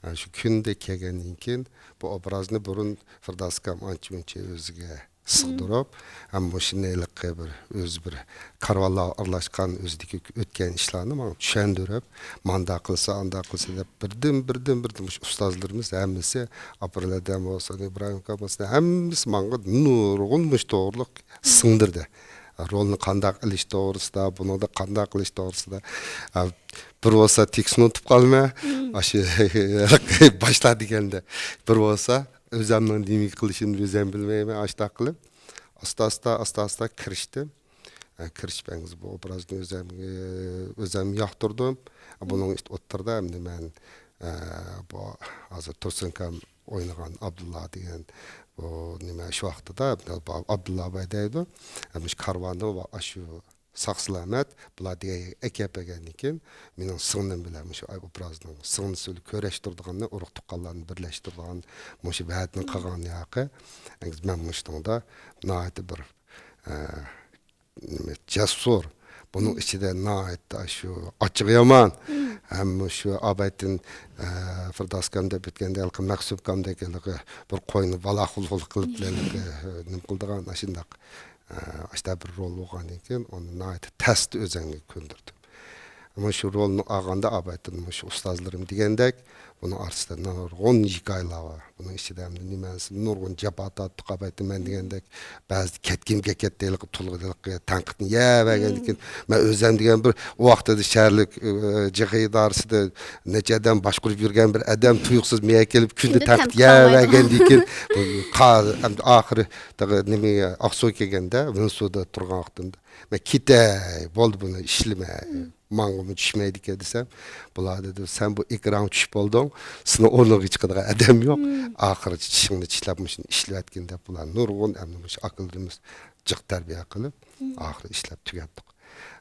ئە، شۇ كۈندە كەلگەندىن كېيىن بۇ ئوبرازنى بۇرۇن فىردەۋس ئاكام ئانچە-مۇنچە ئۆزىگە سىغدۇرۇپ، ھەم مۇشۇنى ھېلىقى بىر، ئۆزى بىر كارۋانلارغا ئارىلاشقان، ئۆزىدىكى ئۆتكەن ئىشلارنى ماڭا چۈشەندۈرۈپ، مانداق قىلسا، ئانداق قىلسا دەپ، بىردىن، بىردىن، بىردىن مۇشۇ ئۇستازلىرىمىز ھەممىسى، ئاپىرىل ھەدەم بولسۇن، ئىبراھىم ئاكا بولسۇن، ھەممىسى ماڭا نۇرغۇن مۇشۇ توغرىلىق سىڭدۈردى. رولنى قانداق ئېلىش توغرىسىدا، بۇنىڭدا قانداق قىلىش توغرىسىدا. بىر بولسا تېكىستنى ئۇنتۇپ قالىمەن، مم، ئاشۇ باشلا دېگەندە. بىر بولسا ئۆزەمنىڭ نېمە قىلىشىنى ئۆزەم بىلمەيمەن، ئاشۇنداق قىلىپ ئاستا-ئاستا، ئاستا-ئاستا كىرىشتىم. ئە، كىرىشىپ، ئەڭگىز بۇ ئوبرازنى ئۆزۈم، ئە، ئۆزۈم ياقتۇردۇم. بۇنىڭ ئىت-، ئوتتۇرىدا ئەمدى مەن، ئە، بۇ ھازىر تۇرسۇنكام ئوينىغان ئابدۇللا دېگەن بۇ نېمە، شۇ ۋاقتىدا ئابدۇللا باي دەيدۇ. ئە، مۇشۇ كارۋاننى ۋە ئاشۇ ساق-سالامەت بۇلار دېگەن يەرگە ئەكەپ بەرگەندىن كېيىن، مېنىڭ سىڭلىم بىلەن مۇشۇ ئوبرازنىڭ سىڭلىسى بىلەن كۆرۈشتۈرىدىغاننى، ئۇرۇق-تۇغقانلارنى بىرلەشتۈرىدىغان مۇشۇ ۋەدىنى قىلغان ھېلىقى. مەن مۇشۇنىڭدا ناھايىتى بىر، ئە، نېمە، جەسۇر. بۇنىڭ ئىچىدە ناھايىتى شۇ ئاچچىقى يامان. ھەم شۇ ئابايتىن، ئە، فىرداس ئاكام دەپ ئۆتكەندە، ھېلىقى مەخسۇم ئاكامدەك ھېلىقى بىر قوينى بالا خۇل-خۇل قىلىپ، ھېلىقى، نېمە قىلىدىغان، ئاشۇنداق. ئاشتا بىر رول بولغاندىن كېيىن، ئۇنى ناھايىتى تەستە ئۆزۈمگە كۆندۈردۈم. ئەمما شۇ رولنى ئالغاندا، ئابايتىن مۇشۇ ئۇستازلىرىم دېگەندەك، بۇنىڭ ئارىسىدا نۇرغۇن ھېكايىلەر بار. بۇنىڭ ئىچىدە ئەمدى نېمە، نۇرغۇن جاپا تارتتۇق، ئابايتىن مەن دېگەندەك، بەزىدە كەتكۈم كەتتى، ھېلىقى تۇلغا، ھېلىقى تەنقىدنى يەۋەرگەندىن كېيىن، مەن ئۆزۈم دېگەن بىر، ئۇ ۋاقتىدا شەھەرلىك، ئى، جىق ئىدارىسىدا نەچچە ئادەم باشقۇرۇپ يۈرگەن بىر ئادەم تۇيۇقسىز مېيە كېلىپ، كۈندە كۈندە تەنقىد تەنقىد يەۋەرگەندىن كېيىن، قا-، ئەمدى ئاخىرى تېخى نېمە، ئاقسۇغا كەلگەندە، ۋىنسۇدا تۇرغان ۋاقتىمدا، مەن كېتەي، بولدى، بۇنى ئىشلىمەي، ماڭىمۇ چۈشمەيدىكەن دېسەم، بۇلار دېدى، سەن بۇ ئېكرانغا چۈشۈپ بولدۇڭ، سېنىڭ ئورنۇڭغا چىقىدىغان ئادەم يوق. ئاخىرىچە چىشىڭنى چىشلەپ مۇشۇنى ئىشلىۋەتكىن دەپ، بۇلار نۇرغۇن ئەمدى مۇشۇ ئاكىلىرىمىز جىق تەربىيە قىلىپ، ئاخىرى ئىشلەپ تۈگەتتۇق.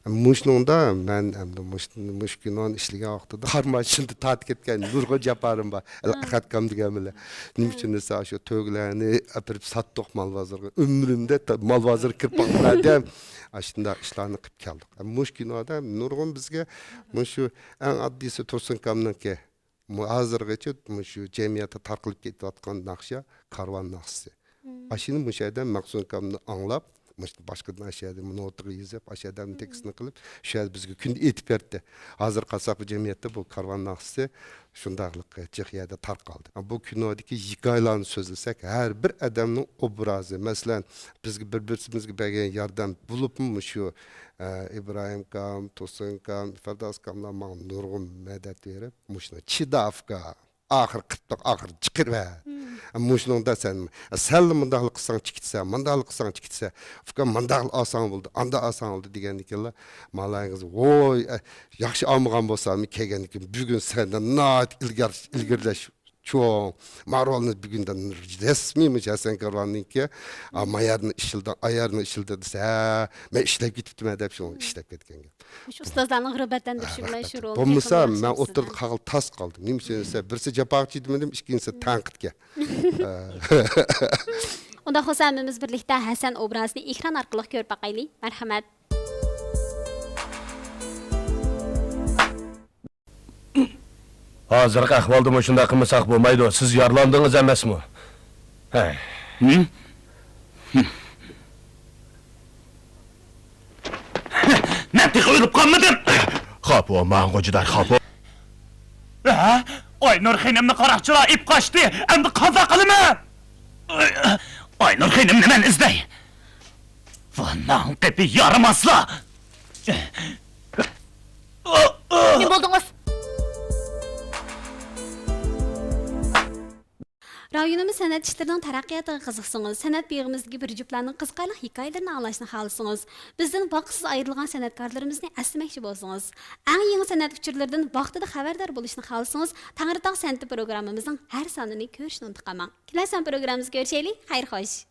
مۇشۇنىڭدا مەن ئەمدى مۇش-، مۇشۇ كىنونى ئىشلىگەن ۋاقتىدا قارماشىندا تارتىپ كەتكەن نۇرغۇن جاپالىرىم بار. ئەخەتكام دېگەن بىلەن. نېمە ئۈچۈن دېسە، شۇ تۆگىلەرنى ئەپىرىپ ساتتۇق مال بازىرىغا. ئۆمرۈمدە تا-، مال بازىرىغا كىرىپ باقمىغان ئادەم. ئاشۇنداق ئىشلارنى قىلىپ كەلدۇق. مۇشۇ كىنودا نۇرغۇن بىزگە مۇشۇ ئەڭ ئاددىيسى تۇرسۇنكامنىڭكى. مۇ-، ھازىرغىچە مۇشۇ جەمئىيەتتە تارقىلىپ كېتىۋاتقان ناخشا، كارۋان ناخشىسى. ئاشۇنى مۇشۇ يەردە مەخسۇنكامنى ئاڭلاپ، مۇشۇ باشقا ناخشىلارنى نوتىغا يېزىپ، ئاشۇ يەردە تېكىستنى قىلىپ، شۇ يەردە بىزگە كۈندە ئېيتىپ بەردى. ھازىر قارىساق، بۇ جەمئىيەتتە بۇ كارۋان ناخشىسى شۇنداقلىق جىق يەردە تارقالدى. بۇ كىنودىكى ھېكايىلەرنى سۆزلىسەك، ھەر بىر ئادەمنىڭ ئوبرازى، مەسىلەن، بىزگە بىر-بىرىمىزگە بەرگەن ياردەم، بولۇپمۇ مۇشۇ، ئە، ئىبراھىمكام، تۇرسۇنكام، فىردەۋسكاملار ماڭا نۇرغۇن مەدەت بېرىپ، مۇشۇنى چىداۋكا، ئاخىرى قىپتىق، ئاخىرى چىقىرىۋەر. مۇشۇنىڭدا سەن، سەنلا مۇنداقلا قىلساڭ چىكىتسە، مۇنداقلا قىلساڭ چىكىتسە، ئۇكام، مۇنداقلا ئالساڭ بولدى، ئانداق ئالساڭ بولدى دېگەندىن كېيىنلا، مالايىڭىز، ۋوي، ئە، ياخشى ئالمىغان بولساممۇ كەلگەندىن كېيىن، بۈگۈن سەندە ناھايىتى ئىلگەر-، ئىلگىرىلەش چوڭ. ما رولنى بۈگۈندىن رەسمىي مۇشۇ ھەسەن كارۋاننىڭكى، ئا، مايارنى ئىشلىدىڭ، ئايارنى ئىشلىدىڭ دېسە، ھە، مەن ئىشلەپ كېتىپتىمەن دەپ شۇ ئىشلەپ كەتكەن گەپ. شۇ ئۇستازلارنىڭ غۇربەتلەندۈرۈشى بىلەن شۇ رولنى بولمىسا، مەن ئوتتۇرىدا قالغىلى تاس قالدىم. نېمە ئۈچۈن دېسە، بىرسى جاپاغا چىدىمىدىم، ئىككىنچىسى تەنقىدكە. ئۇنداق بولسا، ھەممىمىز بىرلىكتە ھەسەن ئوبرازىنى ئېكران ئارقىلىق كۆرۈپ باقايلى. مەرھەمەت. ھازىرقى ئەھۋالدا مۇشۇنداق قىلمىساق بولمايدۇ. سىز يارىلاندىڭىز ئەمەسمۇ؟ ھەي. ھىم؟ مەن تېخى ئۆلۈپ قالمىدىم. خاپا بولماڭ، خوجىدار، خاپا. ھە؟ ئاينۇر خېنىمنى قاراقچىلار ئېلىپ قاچتى. ئەمدى قانداق قىلىمەن؟ ئاينۇر خېنىمنى مەن ئىزدەي. بۇنىڭ قېپى يارىماسلا. نېمە بولدىڭىز؟ رايونىمىز سەنئەت ئىشلىرىنىڭ تەرەققىياتىغا قىزىقسىڭىز، سەنئەت بېغىمىزدىكى بىر جۈپلەرنىڭ قىزىقارلىق ھېكايىلىرىنى ئاڭلاشنى خالىسىڭىز، بىزدىن ۋاقىتسىز ئايرىلغان سەنئەتكارلىرىمىزنى ئەسلىمەكچى بولسىڭىز، ئەڭ يېڭى سەنئەت ئۇچۇرلىرىدىن ۋاقتىدا خەۋەردار بولۇشنى خالىسىڭىز، تەڭرىتاغ سەنئىتى پروگراممىمىزنىڭ ھەر سانىنى كۆرۈشنى ئۇنتۇپ قالماڭ. كېلەر سان پروگراممىمىزدا كۆرۈشەيلى. خەير خوش.